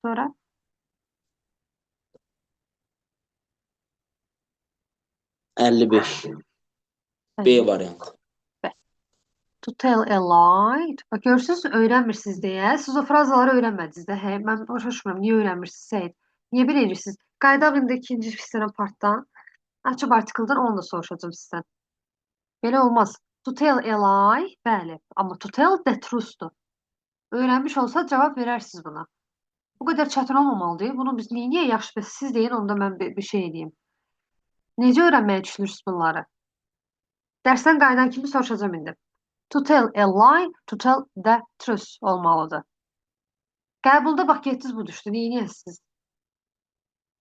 Sonra 55. B variantı. B. To tell a lie. Bax, görürsünüz, öyrənmirsiniz deyə. Siz o frazaları öyrənmədiniz də. Hə, mən başa düşmürəm. Niyə öyrənmirsiniz, Seyid? Niyə belə edirsiniz? Qayıdaq indi ikinci hissədən partdan. Açıb artikeldən onu da soruşacağım sizdən. Belə olmaz. To tell a lie, bəli. Amma to tell the truth'dur. Öyrənmiş olsa cavab verərsiniz buna. Bu qədər çətin olmamalıdır. Bunu biz niyə yaxşı bəs siz deyin, onda mən bir şey eləyim. Necə öyrənməyə düşünürsünüz bunları? Dərsdən qayıdan kimi soruşacağım indi. To tell a lie, to tell the truth olmalıdır. Qəbulda bax getdiniz bu düşdü. Neyniyəsiniz?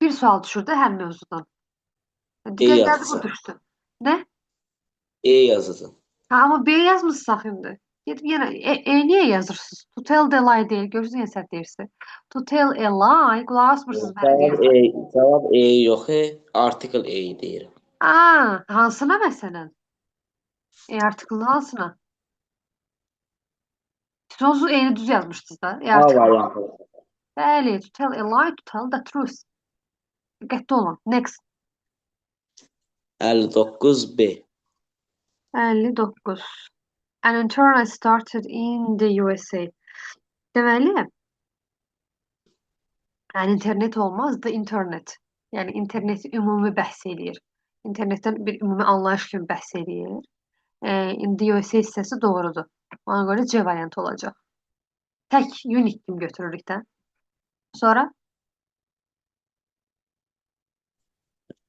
Bir sual düşürdü hər mövzudan. E Digərləri bu yazacağım. düşdü. Nə? E yazacağım. Ha, amma B yazmısınız axı indi. Gedib yenə E niyə yazırsınız? To tell the lie deyil. Görürsünüz yenə səhv deyirsiniz. To tell a lie, qulaq asmırsınız mənə Cavab deyirsən. E, cavab E yox, artikel E deyirəm. Aa, hansına məsələn? E artiklını hansına? Siz onsuz E-ni düz yazmışdınız da. E A artiklı. variantı. Bəli, to tell a lie, to tell the truth. Diqqətli olun. Next. 59 B. 59. An internet started in the USA. Deməli, yəni internet olmaz, the internet. Yəni interneti ümumi bəhs eləyir. İnternetdən bir ümumi anlayış kimi bəhs eləyir. In the USA hissəsi doğrudur. Ona görə C variantı olacaq. Tək unique kimi götürürük də. Sonra?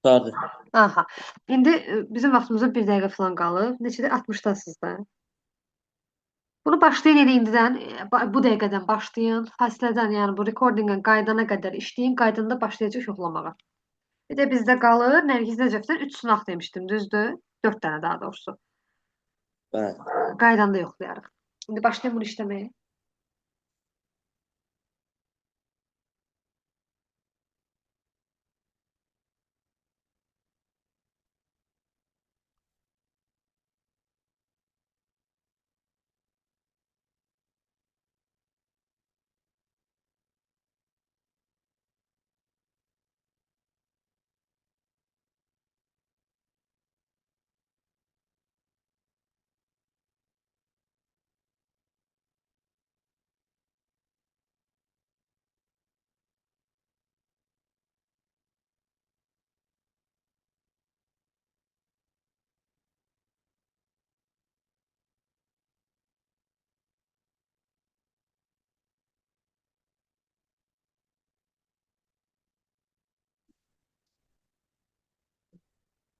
Qurtardı. Aha. İndi bizim vaxtımıza bir dəqiqə falan qalıb. Neçədə? 60-dasınız da. Bunu başlayın elə indidən, bu dəqiqədən başlayın. Fasilədən, yəni bu recordingə qaydana qədər işləyin, qaydanda başlayacaq yoxlamağa. Bir də bizdə qalır Nərgiz Nəcəfdən 3 sınaq demişdim, düzdür? 4 dənə daha doğrusu. Bəli. Qaydanda yoxlayarıq. İndi başlayın bunu işləməyə.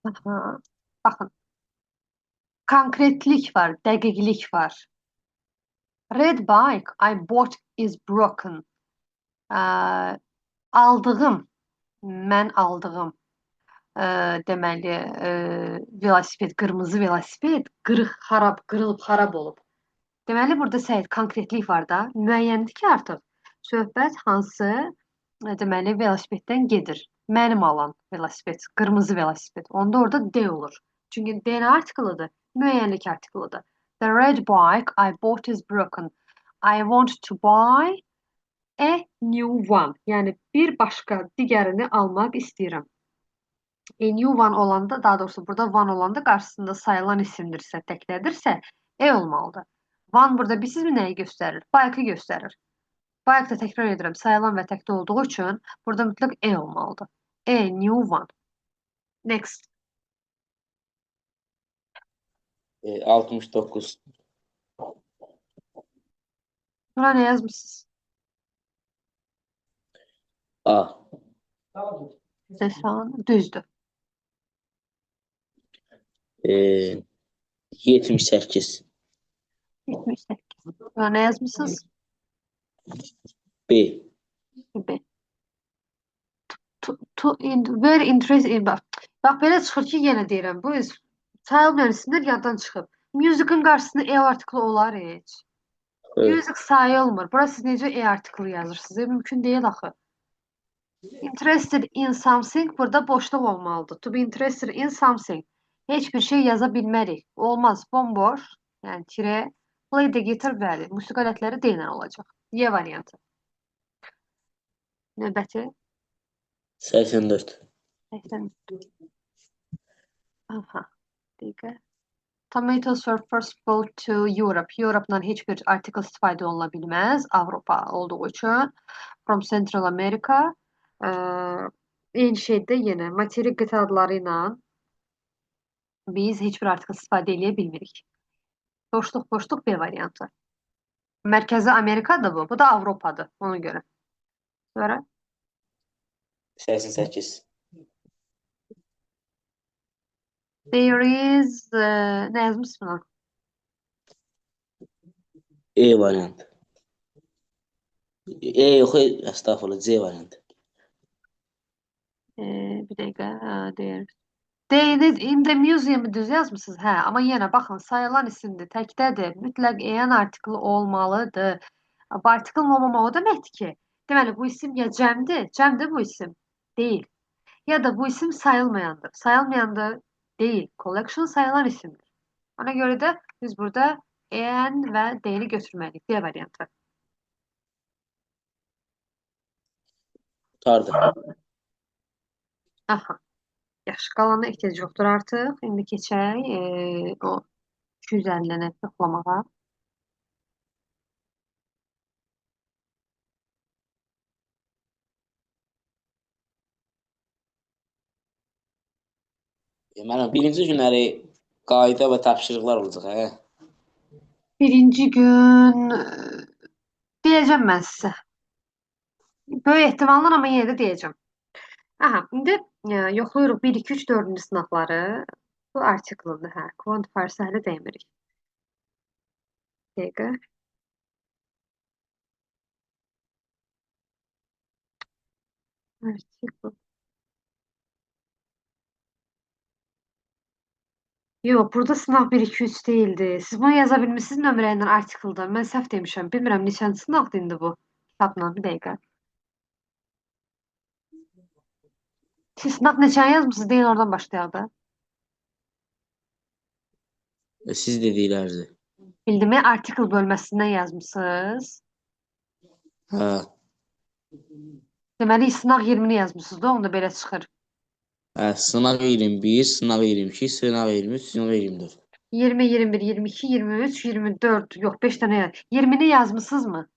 Aha. Baxın. Konkretlik var, dəqiqlik var. Red bike I bought is broken. Aldığım, mən aldığım, deməli, velosiped, qırmızı velosiped qırıq, xarab, qırılıb, xarab olub. Deməli, burada Səid, konkretlik var da. Müəyyəndir ki, artıq söhbət hansı, deməli, velosipeddən gedir. Mənim alan velosiped, qırmızı velosiped. Onda orada D olur. Çünki D nə artiklıdır? Müəyyənlik artiklıdır. The red bike I bought is broken. I want to buy a new one. Yəni, bir başqa digərini almaq istəyirəm. A new one olanda, daha doğrusu burada one olanda qarşısında sayılan isimdirsə, təklədirsə, E olmalıdır. One burada bilirsinizmi nəyi göstərir? Bike-ı göstərir. Bike da təkrar edirəm, sayılan və təkdə olduğu üçün burada mütləq E olmalıdır. A new one. Next. 69. Buna nə yazmışsınız? A. Desan, düzdür. 78. 78. Buna nə yazmışsınız? B. B. Very interesting. Bax, bax, belə çıxır ki, yenə deyirəm, bu sayılmayan isimlər yaddan çıxıb. Music'ın qarşısında E artiklı olar heç. Evet. Music sayılmır. Bura siz necə E artiklı yazırsınız? Mümkün deyil axı. Interested in something burada boşluq olmalıdır. To be interested in something. Heç bir şey yaza bilmərik. Olmaz. Bomboş. Yəni tire. Play the guitar, bəli. Musiqi alətləri D ilə olacaq. Y variantı. Növbəti 84. 80. Aha. Dəqiqə. Tomatoes were first brought to Europe. Europe-dan heç bir artikel istifadə oluna bilməz. Avropa olduğu üçün. From Central America. Eyni şeydə yenə materik qitə adları ilə biz heç bir artikel istifadə eləyə bilmirik. Boşluq, boşluq B variantı. Mərkəzi Amerikadır bu. Bu da Avropadır. Ona görə. Sonra 88. there is nə yazmışsın buna? E variantı. E yox, estağfurullah, C variantı. Bir dəqiqə. Hə, there. There is in the museum düz yazmısınız. Hə, amma yenə baxın, sayılan isimdir, təkdədir. Mütləq en artiklı olmalıdır. Bu artiklın olmamağı o deməkdir ki, deməli bu isim ya cəmdir, cəmdir bu isim, deyil. Ya da bu isim sayılmayandır. Sayılmayandır, deyil. Collection sayılan isimdir. Ona görə də biz burada en və D-ni götürməliyik. D variantı. Qurtardı. Aha. Yaxşı, qalana ehtiyac yoxdur artıq. İndi keçək o 250-ni yoxlamağa. Mənim birinci günləri qayda və tapşırıqlar olacaq, hə? Birinci gün deyəcəm mən sizə. Böyük ehtimalla, amma yenə də deyəcəm. Aha, indi yoxlayırıq 1, 2, 3, 4-cü sınaqları. Bu artikldır, hə. Quantifier hələ dəymirik. Dəqiqə. Article. Yox, burada sınaq 1, 2, 3 deyildi. Siz bunu yaza bilmişsiniz nömrə ilə artiklda. Mən səhv demişəm. Bilmirəm neçənci sınaqdır indi bu. Kitabla, bir dəqiqə. Siz sınaq neçəni yazmısınız? Deyin, oradan başlayaq da. Siz dediklərinizi. Bildimi? Article bölməsindən yazmısınız. Hə. Deməli, sınaq 20-ni yazmısınız da, onda belə çıxır. Hə, sınaq 21, sınaq 22, sınaq 23, sınaq 24. 20, 21, 22, 23, 24, yox, 5 dənə yaz. 20-ni yazmısınız mı?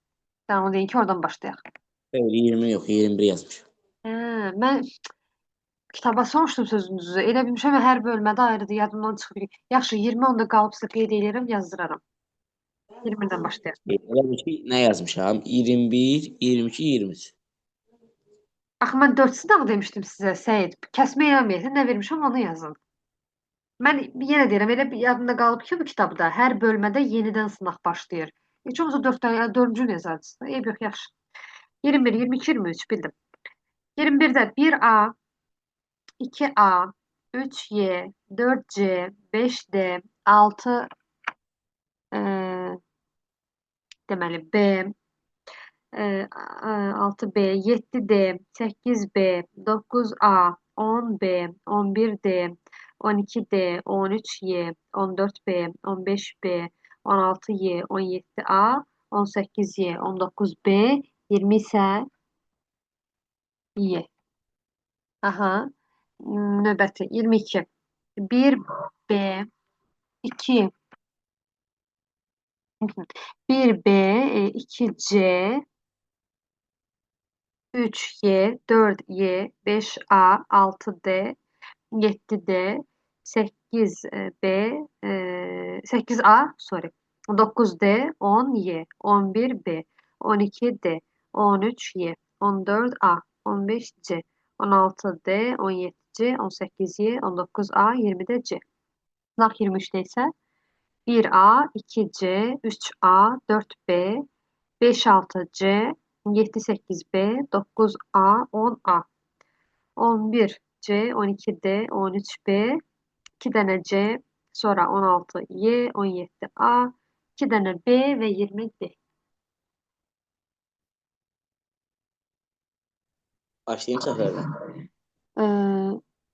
Sən onu deyin ki, oradan başlayaq. Xeyr, 20 yox, 21 yazmışam. Hə, mən kitaba soruşdum sözünüzü. Elə bilmişəm hər bölmədə ayrıdır, yadımdan çıxır. Yaxşı, 20 onda qalıbsa qeyd eləyirəm, yazdıraram. 20-dən başlayaq. Elə bil ki, nə yazmışam? 21, 22, 23. Axı mən 4 sınaq demişdim sizə, Səyid. Kəsmə eləməyək, nə vermişəm onu yazın. Mən yenə deyirəm, elə bir yadımda qalıb ki, bu kitabda hər bölmədə yenidən sınaq başlayır. Heç olmasa 4 dənə, 4-cünü yazarsınız. Eyb yox, yaxşı. 21, 22, 23 bildim. 21-də 1A, 2A, 3Y, 4C, 5D, 6, deməli B, 6B, 7D, 8B, 9A, 10B, 11D, 12D, 13Y, 14B, 15B, 16Y, 17A, 18Y, 19B, 20 isə Y. Aha. Növbəti 22. 1B, 2, 1B, 2C, 3Y, 4Y, 5A, 6D, 7D, 8B, 8A, sorry, 9D, 10Y, 11B, 12D, 13Y, 14A, 15C, 16D, 17C, 18Y, 19A, 20D C. Sınaq 23-də isə 1A, 2C, 3A, 4B, 5, 6C, 7, 8B, 9A, 10A, 11C, 12D, 13B, 2 dənə C, sonra 16Y, 17A, 2 dənə B və 20D. Başlayayım səhvlərdən.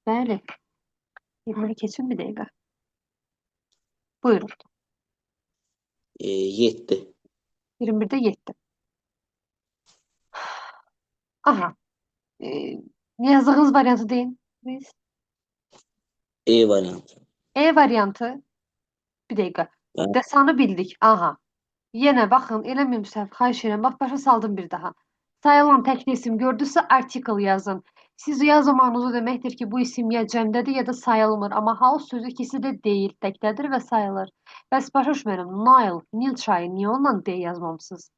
Bəli. 20-ni keçin bir dəqiqə. Buyurun. 7. 21-də 7. Aha. Yazdığınız variantı deyin. Biz. E variantı. E variantı. Bir dəqiqə. Bəli. Desanı bildik. Aha. Yenə baxın, eləməyim səhv. Xahiş edirəm. Bax, başa saldım bir daha. Sayılan təkli isim gördünüzsə article yazın. Siz yazmamanız o deməkdir ki, bu isim ya cəmdədir ya da sayılmır. Amma house sözü ikisi də deyil, təkdədir və sayılır. Bəs başa düşmərəm. Nile, Nil çayı niyə onunla D yazmamısınız?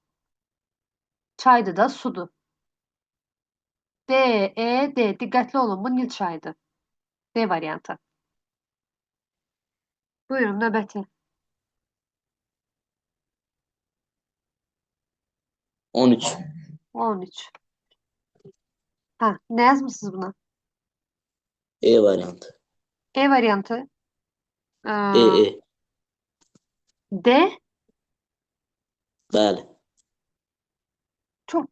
Çaydır da, sudur. D, E, D. Diqqətli olun, bu Nil çayıdır. D variantı. Buyurun, növbəti. 13. 13. Hə, nə yazmısınız buna? E variantı. E variantı. E, E. D. Bəli. Çox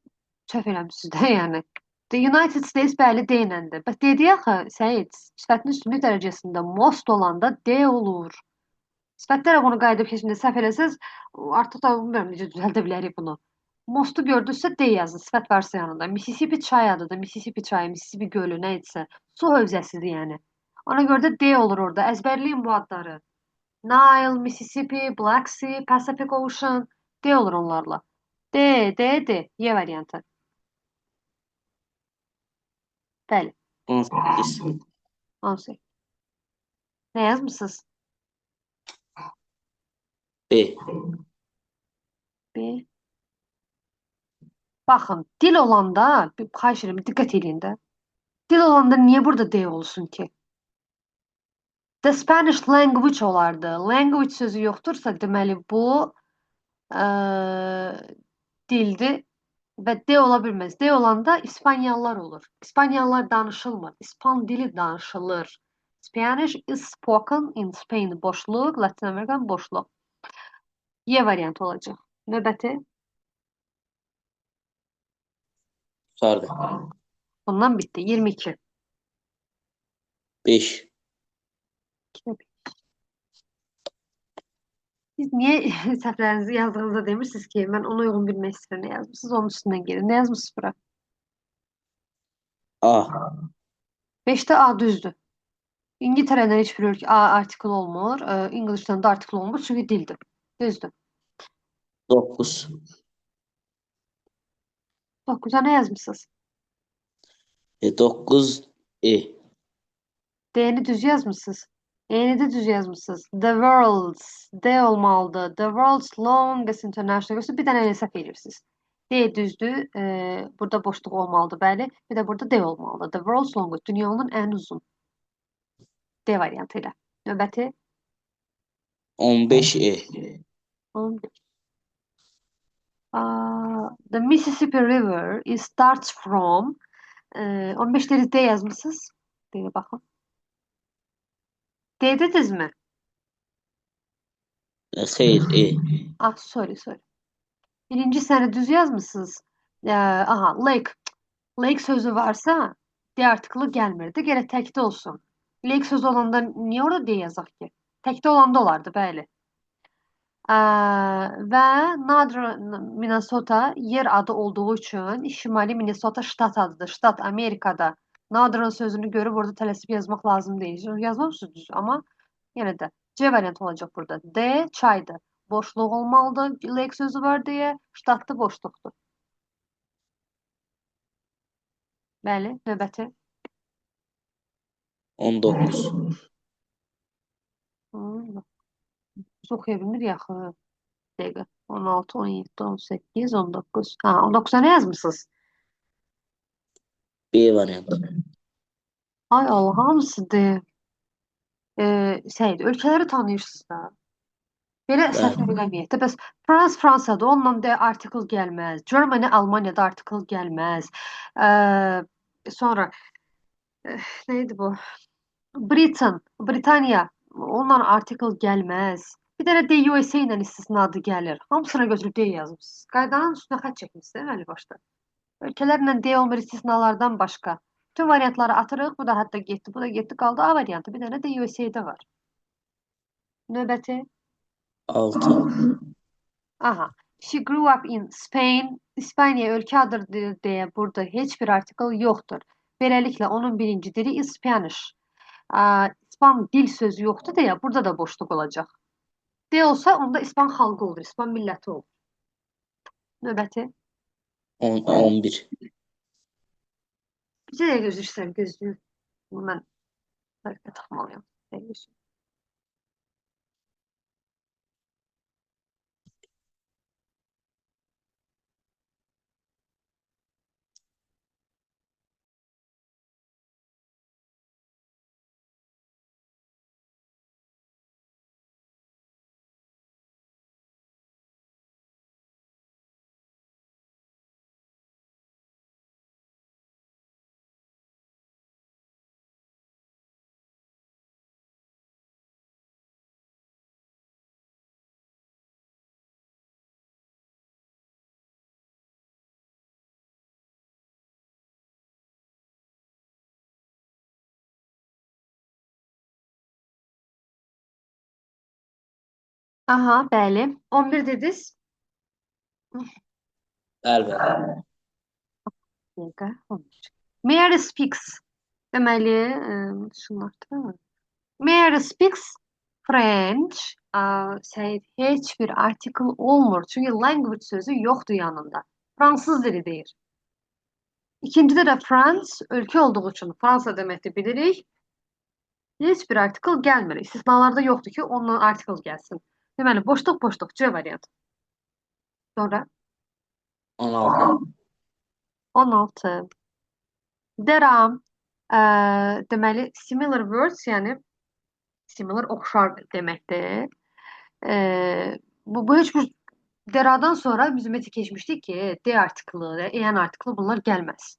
səhv eləmişsiniz də, yəni. The United States bəli D iləndir. Bəs dedi axı, Səid, sifətin üstünlük dərəcəsində most olanda D olur. Sifətlərə bunu qayıdıb keçəndə səhv eləsəz, artıq da bilmirəm necə düzəldə bilərik bunu. Most'u gördünüzsə D yazın, sifət varsa yanında. Mississippi çay adıdır, Mississippi çayı, Mississippi gölü, nə idisə. Su hövzəsidir yəni. Ona görə də D olur orada. Əzbərləyin bu adları. Nile, Mississippi, Black Sea, Pacific Ocean, D olur onlarla. D, D, D. Y variantı. Bəli. 18. 18. Nə yazmısınız? B. B. Baxın, dil olanda, bir xahiş edirəm, diqqət eləyin də. Dil olanda niyə burada D olsun ki? The Spanish language olardı. Language sözü yoxdursa, deməli bu dildir və D ola bilməz. D olanda İspaniyalılar olur. İspaniyalılar danışılmır. İspan dili danışılır. Spanish is spoken in Spain. Boşluq, Latin American boşluq. Y variantı olacaq. Növbəti. Qurtardı. Bundan bitdi. 22. 5. Siz niyə səhvlərinizi yazdığınızda demirsiniz ki, mən ona uyğun bilmək istəyirəm nə yazmısınız, onun üstündən gedin. Nə yazmısınız bura? A. 5-də A düzdür. İngiltərədən heç bir ölkə A artikl olmur. Englishdən də artikl olmur, çünki dildir. Düzdür. 9. 9-a nə yazmısınız? 9 E. D-ni düz yazmısınız. E-ni də düz yazmısınız. The world's D olmalıdır. The world's longest international. Yoxsa bir dənə elə səhv edirsiniz. D düzdür. Burada boşluq olmalıdır, bəli. Bir də burada D olmalıdır. The world's longest. Dünyanın ən uzun. D variantı ilə. Növbəti. 15 E. 15. The Mississippi River is starts from 15 deriz D yazmısınız. D'yə baxın. D dedinizmi? Xeyr, E. Ah, sorry, sorry. Birinci səni düz yazmısınız. Aha, lake. Lake sözü varsa D artiklı gəlmirdi. Gərək təkdə olsun. Lake sözü olanda niyə orada D yazaq ki? Təkdə olanda olardı, bəli. Və Northern Minnesota yer adı olduğu üçün Şimali Minnesota ştat adıdır. Ştat Amerikada. Northern sözünü görüb orada tələsib yazmaq lazım deyil. Yazmamışsınız düz, amma yenə də C variantı olacaq burada. D çaydır. Boşluq olmalıdır. Lake sözü var deyə. Ştatlı boşluqdur. Bəli, növbəti. 19. Biz oxuya bilmir axı. Dəqiqə. 16, 17, 18, 19. Ha, 19-a nə yazmısınız? B variantı. Ay Allah, hamısı D. Səid, ölkələri tanıyırsınız da. Belə səhv eləməyək də. Bəs Frans Fransadır, onunla D article gəlməz. Germany Almaniyada article gəlməz. Sonra nə idi bu? Britain, Britaniya, onunla article gəlməz. Bir dənə D USA ilə istisna adı gəlir. Hamısına götürüb D yazmısınız. Qaydanın üstünə xətt çəkmişsiniz əməli başda. Ölkələrlə D olmur istisnalardan başqa. Bütün variantları atırıq. Bu da hətta getdi, bu da getdi, qaldı A variantı. Bir dənə də USA-da var. Növbəti. 6. Aha. She grew up in Spain. İspaniya ölkə adıdır deyə burada heç bir artikel yoxdur. Beləliklə, onun birinci dili Spanish. İspan dil sözü yoxdur deyə burada da boşluq olacaq. D olsa onda İspan xalqı olur, İspan milləti olur. Növbəti. 10, 11. Bir dəqiqə üzr istəyirəm, gözlüyüm. Bunu mən bəlkə taxmalıyam. Dəqiqə. Aha, bəli. 11 dediniz. Bəli, bəli. Dəqiqə, 11. Mary speaks. Deməli, şunlar. Mary speaks French. Səid, heç bir artikel olmur. Çünki language sözü yoxdur yanında. Fransız dili deyir. İkincidə də France ölkə olduğu üçün Fransa deməkdir bilirik. Heç bir artikel gəlmir. İstisnalarda yoxdur ki, ondan artikel gəlsin. Deməli, boşluq, boşluq, C variantı. Sonra 16. 16. There are, deməli, similar words, yəni similar oxşar deməkdir. Bu heç bir there-dan sonra biz ümumiyyətlə keçmişdik ki, D artiklı, en artiklı bunlar gəlməz.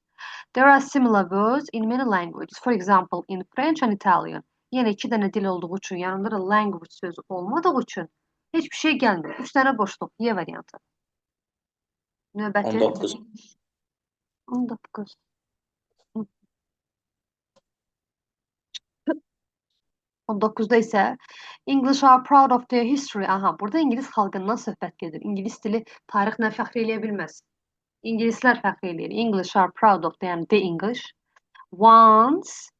There are similar words in many languages. For example, in French and Italian. Yenə iki dənə dil olduğu üçün, yanında da language sözü olmadığı üçün heç bir şey gəlmir. 3 dənə boşluq, Y variantı. Növbəti. 19. 19. 19-da isə English are proud of their history. Aha, burada İngilis xalqından söhbət gedir. İngilis dili tarixlə fəxr eləyə bilməz. İngilislər fəxr eləyir. English are proud of, yəni the English. Once,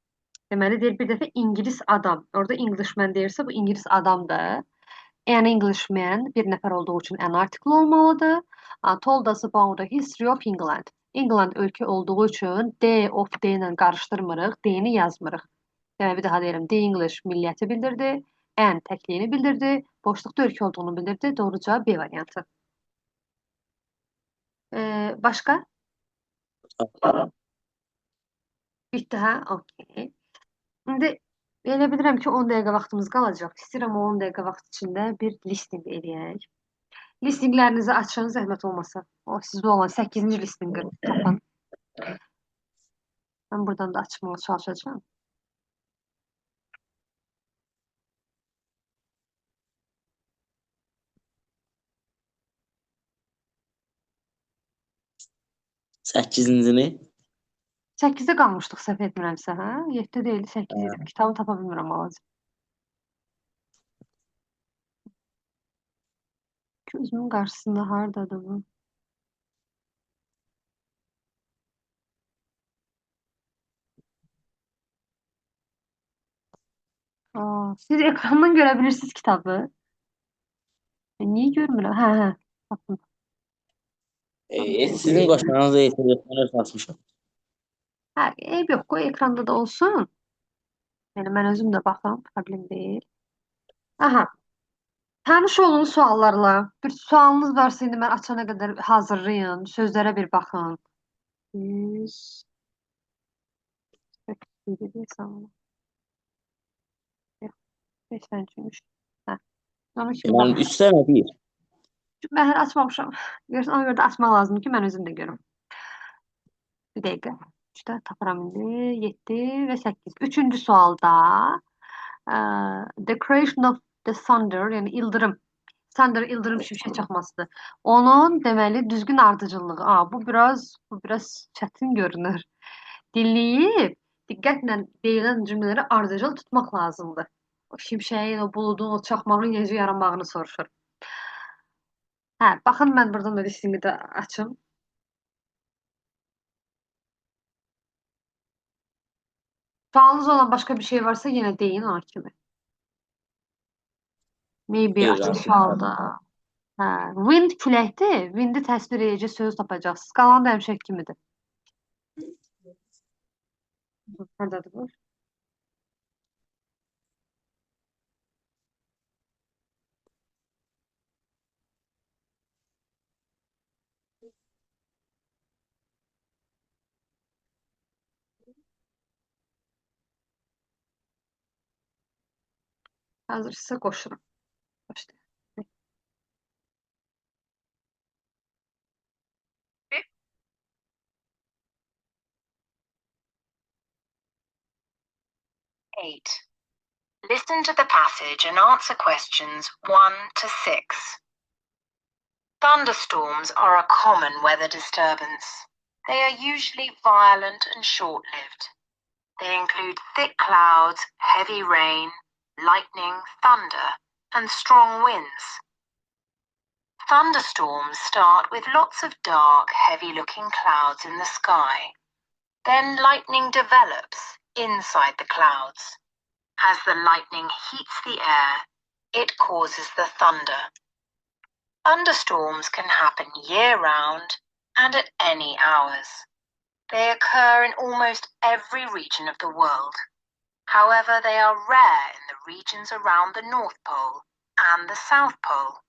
deməli deyir bir dəfə İngilis adam. Orada Englishman deyirsə bu İngilis adamdır. An Englishman bir nəfər olduğu üçün an article olmalıdır. Told us about the history of England. England ölkə olduğu üçün D of D ilə qarışdırmırıq, D-ni yazmırıq. Yəni bir daha deyirəm, The English milləti bildirdi, An təkliyini bildirdi, boşluqda ölkə olduğunu bildirdi. Doğru cavab B variantı. Başqa? Bitdi, hə? Okey. İndi elə bilirəm ki, 10 dəqiqə vaxtımız qalacaq. İstəyirəm o 10 dəqiqə vaxt içində bir listing eləyək. Listinglərinizi açın, zəhmət olmasa. O sizdə olan 8-ci listingi tapın. Mən buradan da açmağa çalışacağam. Səkkizincini. 8-də qalmışdıq səhv etmirəmsə, hə? 7 deyil, 8 idi. Kitabı tapa bilmirəm balaca. Gözümün qarşısında hardadır bu? Aa, siz ekrandan görə bilirsiniz kitabı. Niyə görmürəm? Hə, hə. Tapdım. Sizin qoşmanız deyil, mən özüm açmışam. Hə, eyb yox, qoy ekranda da olsun. Yəni mən özüm də baxım, problem deyil. Aha. Tanış olun suallarla. Bir sualınız varsa indi mən açana qədər hazırlayın. Sözlərə bir baxın. 100 deyəsən. Yox, 83-müş. Hə. Ona kimi Mənim baxın. 3 dənə deyil. Mən hələ açmamışam. Görürsən, ona görə də açmaq lazımdır ki, mən özüm də görüm. Bir dəqiqə. 3-də tapıram indi. 7 və 8. Üçüncü sualda the creation of the thunder, yəni ildırım. Thunder ildırım şimşək çaxmasıdır. Onun deməli düzgün ardıcıllığı. Aa, bu biraz çətin görünür. Dinləyib diqqətlə deyilən cümlələri ardıcıl tutmaq lazımdır. O şimşəyin, o buludun, o çaxmağın necə yaranmağını soruşur. Hə, baxın mən buradan da listingi də açım. Sualınız olan başqa bir şey varsa yenə deyin ona kimi. Maybe Xeyr, açıq artıq sualda. Hə, wind küləkdir. Wind'i təsvir edəcək söz tapacaqsınız. Qalanı da həmişəki kimidir. Hardadır bu? Hazırsa qoşuram. Başlayaq. 8. Listen to the passage and answer questions 1 to 6. Thunderstorms are a common weather disturbance. They are usually violent and short-lived. They include thick clouds, heavy rain, lightning, thunder, and strong winds. Thunderstorms start with lots of dark, heavy-looking clouds in the sky. Then lightning develops inside the clouds. As the lightning heats the air, it causes the thunder. Thunderstorms can happen year-round and at any hours. They occur in almost every region of the world. However, they are rare in the regions around the North Pole and the South Pole.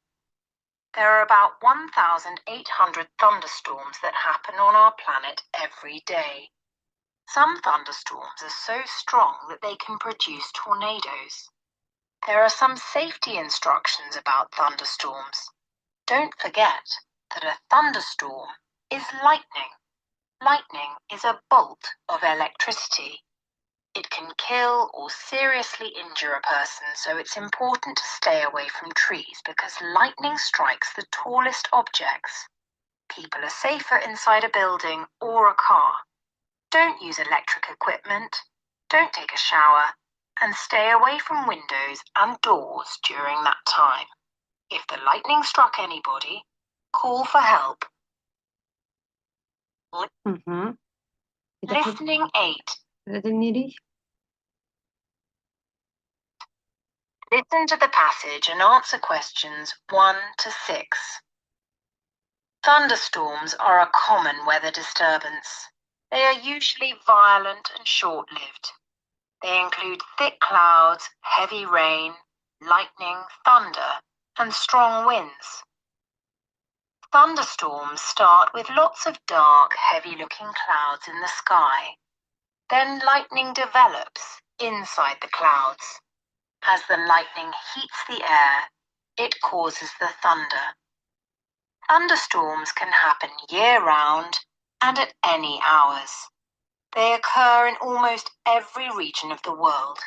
There are about 1,800 thunderstorms that happen on our planet every day. Some thunderstorms are so strong that they can produce tornadoes. There are some safety instructions about thunderstorms. Don't forget that a thunderstorm is lightning. Lightning is a bolt of electricity. It can kill or seriously injure a person, so it's important to stay away from trees because lightning strikes the tallest objects. People are safer inside a building or a car. Don't use electric equipment, don't take a shower, and stay away from windows and doors during that time. If the lightning struck anybody, call for help. Hı. Bir dəfə Listening 8. belə dinləyirik. Listen to the passage and answer questions 1 to 6. Thunderstorms are a common weather disturbance. They are usually violent and short-lived. They include thick clouds, heavy rain, lightning, thunder, and strong winds. Thunderstorms start with lots of dark, heavy-looking clouds in the sky. Then lightning develops inside the clouds. As the lightning heats the air, it causes the thunder. Thunderstorms can happen year-round and at any hours. They occur in almost every region of the world.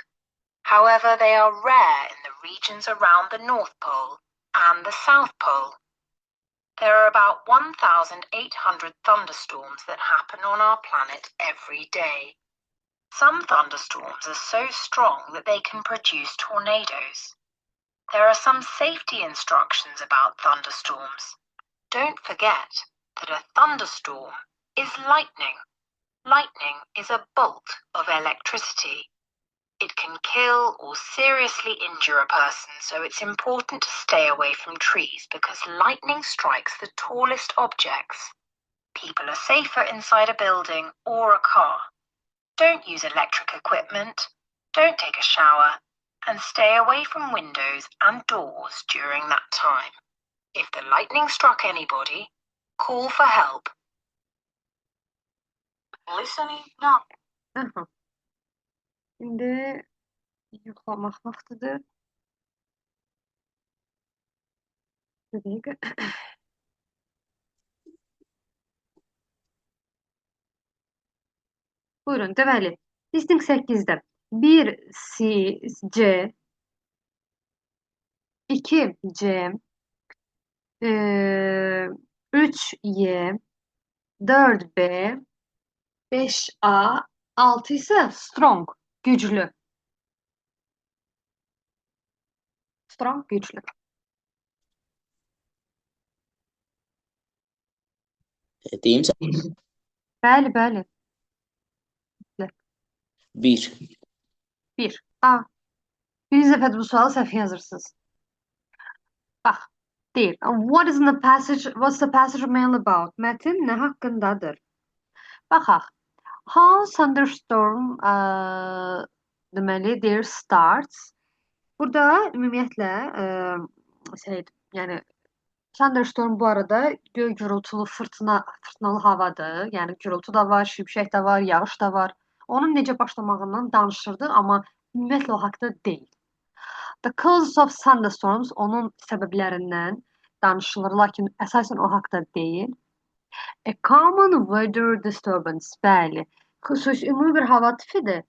However, they are rare in the regions around the North Pole and the South Pole. There are about 1,800 thunderstorms that happen on our planet every day. Some thunderstorms are so strong that they can produce tornadoes. There are some safety instructions about thunderstorms. Don't forget that a thunderstorm is lightning. Lightning is a bolt of electricity. It can kill or seriously injure a person, so it's important to stay away from trees because lightning strikes the tallest objects. People are safer inside a building or a car. Don't use electric equipment, don't take a shower, and stay away from windows and doors during that time. If the lightning struck anybody, call for help. Listening now. Aha. İndi yoxlamaq vaxtıdır. Bir dəqiqə. Buyurun, deməli, listening 8-də 1 C, C, 2 C, 3 Y, 4 B, 5 A, 6 isə strong, güclü. Strong, güclü. Deyim Bəli, bəli. 1. 1. A. Birinci dəfədir bu sualı səhv yazırsınız. Bax, deyir. What is in the passage? What's the passage mainly about? Mətn nə haqqındadır? Baxaq. How thunderstorm deməli deyir starts. Burada ümumiyyətlə şey, yəni thunderstorm bu arada göy gürultulu fırtınalı havadır. Yəni gürultu da var, şimşək də var, yağış da var. Onun necə başlamağından danışırdı, amma ümumiyyətlə o haqda deyil. The causes of thunderstorms onun səbəblərindən danışılır, lakin əsasən o haqda deyil. A common weather disturbance, bəli. Xüsusi ümumi bir hava tipidir.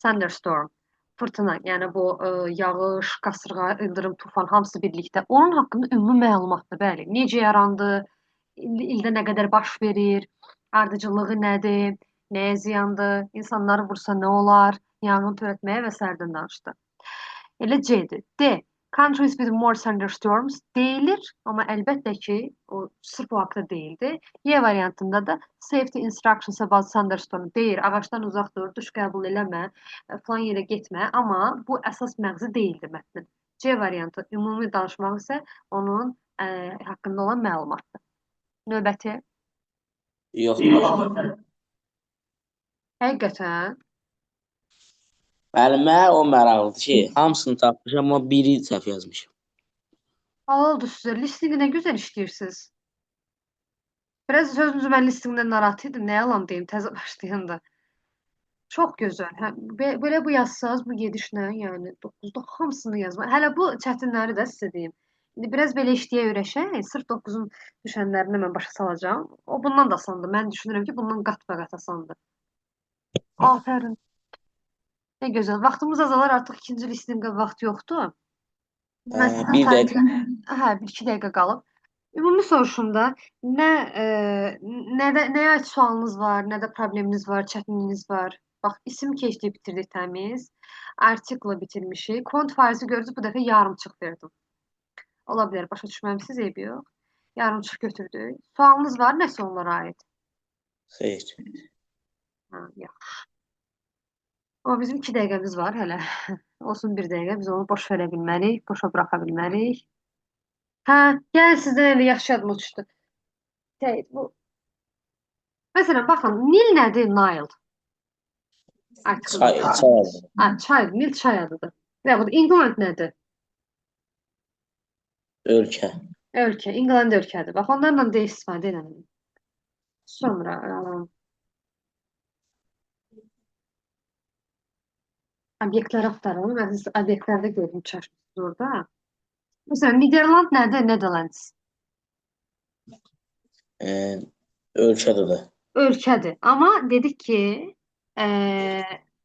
Thunderstorm, fırtına, yəni bu yağış, qasırğa, ildırım, tufan hamısı birlikdə. Onun haqqında ümumi məlumatdır, bəli. Necə yarandı, ildə nə qədər baş verir, ardıcıllığı nədir, nəyə ziyandır, insanları vursa nə olar, yanğın törətməyə və sairədən danışdı. Elə C-dir. D. Countries with more thunderstorms deyilir, amma əlbəttə ki, o sırf o haqda deyildi. Y variantında da safety instructions about thunderstorm deyir, ağacdan uzaq dur, duş qəbul eləmə, falan yerə getmə, amma bu əsas məğzi deyildi mətnin. C variantı ümumi danışmaq isə onun haqqında olan məlumatdır. Növbəti. Yox. Həqiqətən. Bəli, mənə o maraqlıdır ki, hamısını tapmışam, amma biri səhv yazmışam. Oldu sizə. Listening nə gözəl işləyirsiniz. Biraz sözünüzü mən listeningdən narahat idim. Nə yalan deyim, təzə başlayanda. Çox gözəl. Hə, belə bu yazsanız, bu gedişlə, yəni 9-da hamısını yazma. Hələ bu çətinləri də sizə deyim. İndi biraz belə işləyə öyrəşək, sırf 9-un düşənlərini mən başa salacağam. O bundan da asandır. Mən düşünürəm ki, bundan qat-baqat asandır. Afərin. Nə gözəl. Vaxtımız azalar, artıq ikinci listeningə vaxt yoxdur. Mən sizin Bir dəqiqə. Hə, 1-2 dəqiqə qalıb. Ümumi soruşumda nəyə aid sualınız var, nədə probleminiz var, çətinliyiniz var? Bax, isim keçdik, bitirdik təmiz. Artikla bitirmişik. Quantifiers'ı gördünüz, bu dəfə yarımçıq verdim. Ola bilər, başa düşməmisiniz, eybi yox. Yarımçıq götürdük. Sualınız var nəsə onlara aid? Xeyr. Ha, yaxşı. Amma bizim 2 dəqiqəmiz var hələ. Olsun 1 dəqiqə, biz onu boş verə bilmərik, boşa buraxa bilmərik. Hə, gəl sizdən elə yaxşı yadıma düşdü. Şey, bu. Məsələn, baxın, Nil nədir? Nile. Artıq Çay, çay adı. Ha, çay, Nil çay adıdır. Və yaxud England nədir? Ölkə. Ölkə, England ölkədir. Bax, onlarla da istifadə eləməliyik. Sonra obyektləri axtaralım. Mən siz obyektlərdə gördüm, çaşmışsınız orada. Məsələn, Niderland nədir? Netherlands. Ölkədir də. Ölkədir. Amma dedik ki,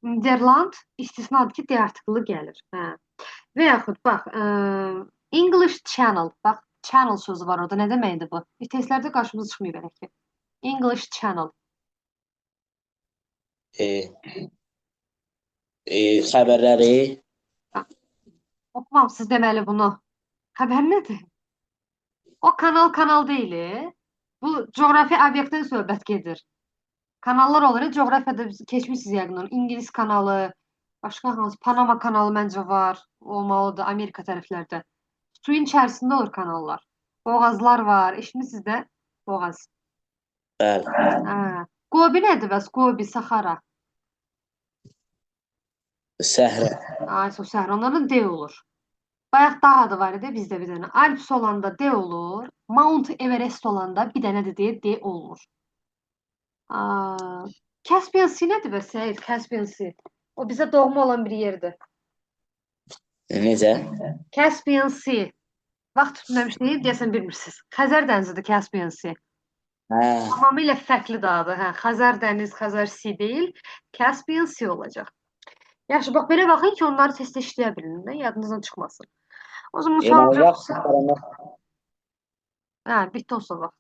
Niderland istisnadır ki, D artiklı gəlir. Hə. Və yaxud bax, English Channel. Bax, channel sözü var orada. Nə deməkdir bu? Testlərdə qarşımıza çıxmıyor belə ki. English Channel. Xəbərləri. Oxumamısınız deməli bunu. Xəbər nədir? O kanal kanal deyil. Bu coğrafi obyektdən söhbət gedir. Kanallar olur. Coğrafiyada biz keçmişsiniz yəqin onu. İngilis kanalı, başqa hansı? Panama kanalı məncə var. Olmalıdır Amerika tərəflərdə. Suyun içərisində olur kanallar. Boğazlar var. Eşitmisiniz də? Boğaz. Bəli. Hə. Gobi nədir bəs? Gobi, Sahara. Səhra. Ay, o səhra. Onların D olur. Bayaq dağ adı var idi bizdə bir dənə. Alps olanda D olur. Mount Everest olanda bir dənə də deyir D olmur. Aa, Caspian Sea nədir bəs Səid? Caspian Sea. O bizə doğma olan bir yerdir. Necə? Caspian Sea. Vaxt tutmamış deyil, deyəsən bilmirsiniz. Xəzər dənizidir Caspian Sea. Hə. Tamamilə fərqli dağdır. Hə, Xəzər dəniz, Xəzər Sea deyil, Caspian Sea olacaq. Yaxşı, bax belə baxın ki, onları tez-tez işləyə bilin də, yadınızdan çıxmasın. O zaman sual Vaxt yoxsa, qurtarana hə, bitdi olsa vaxt.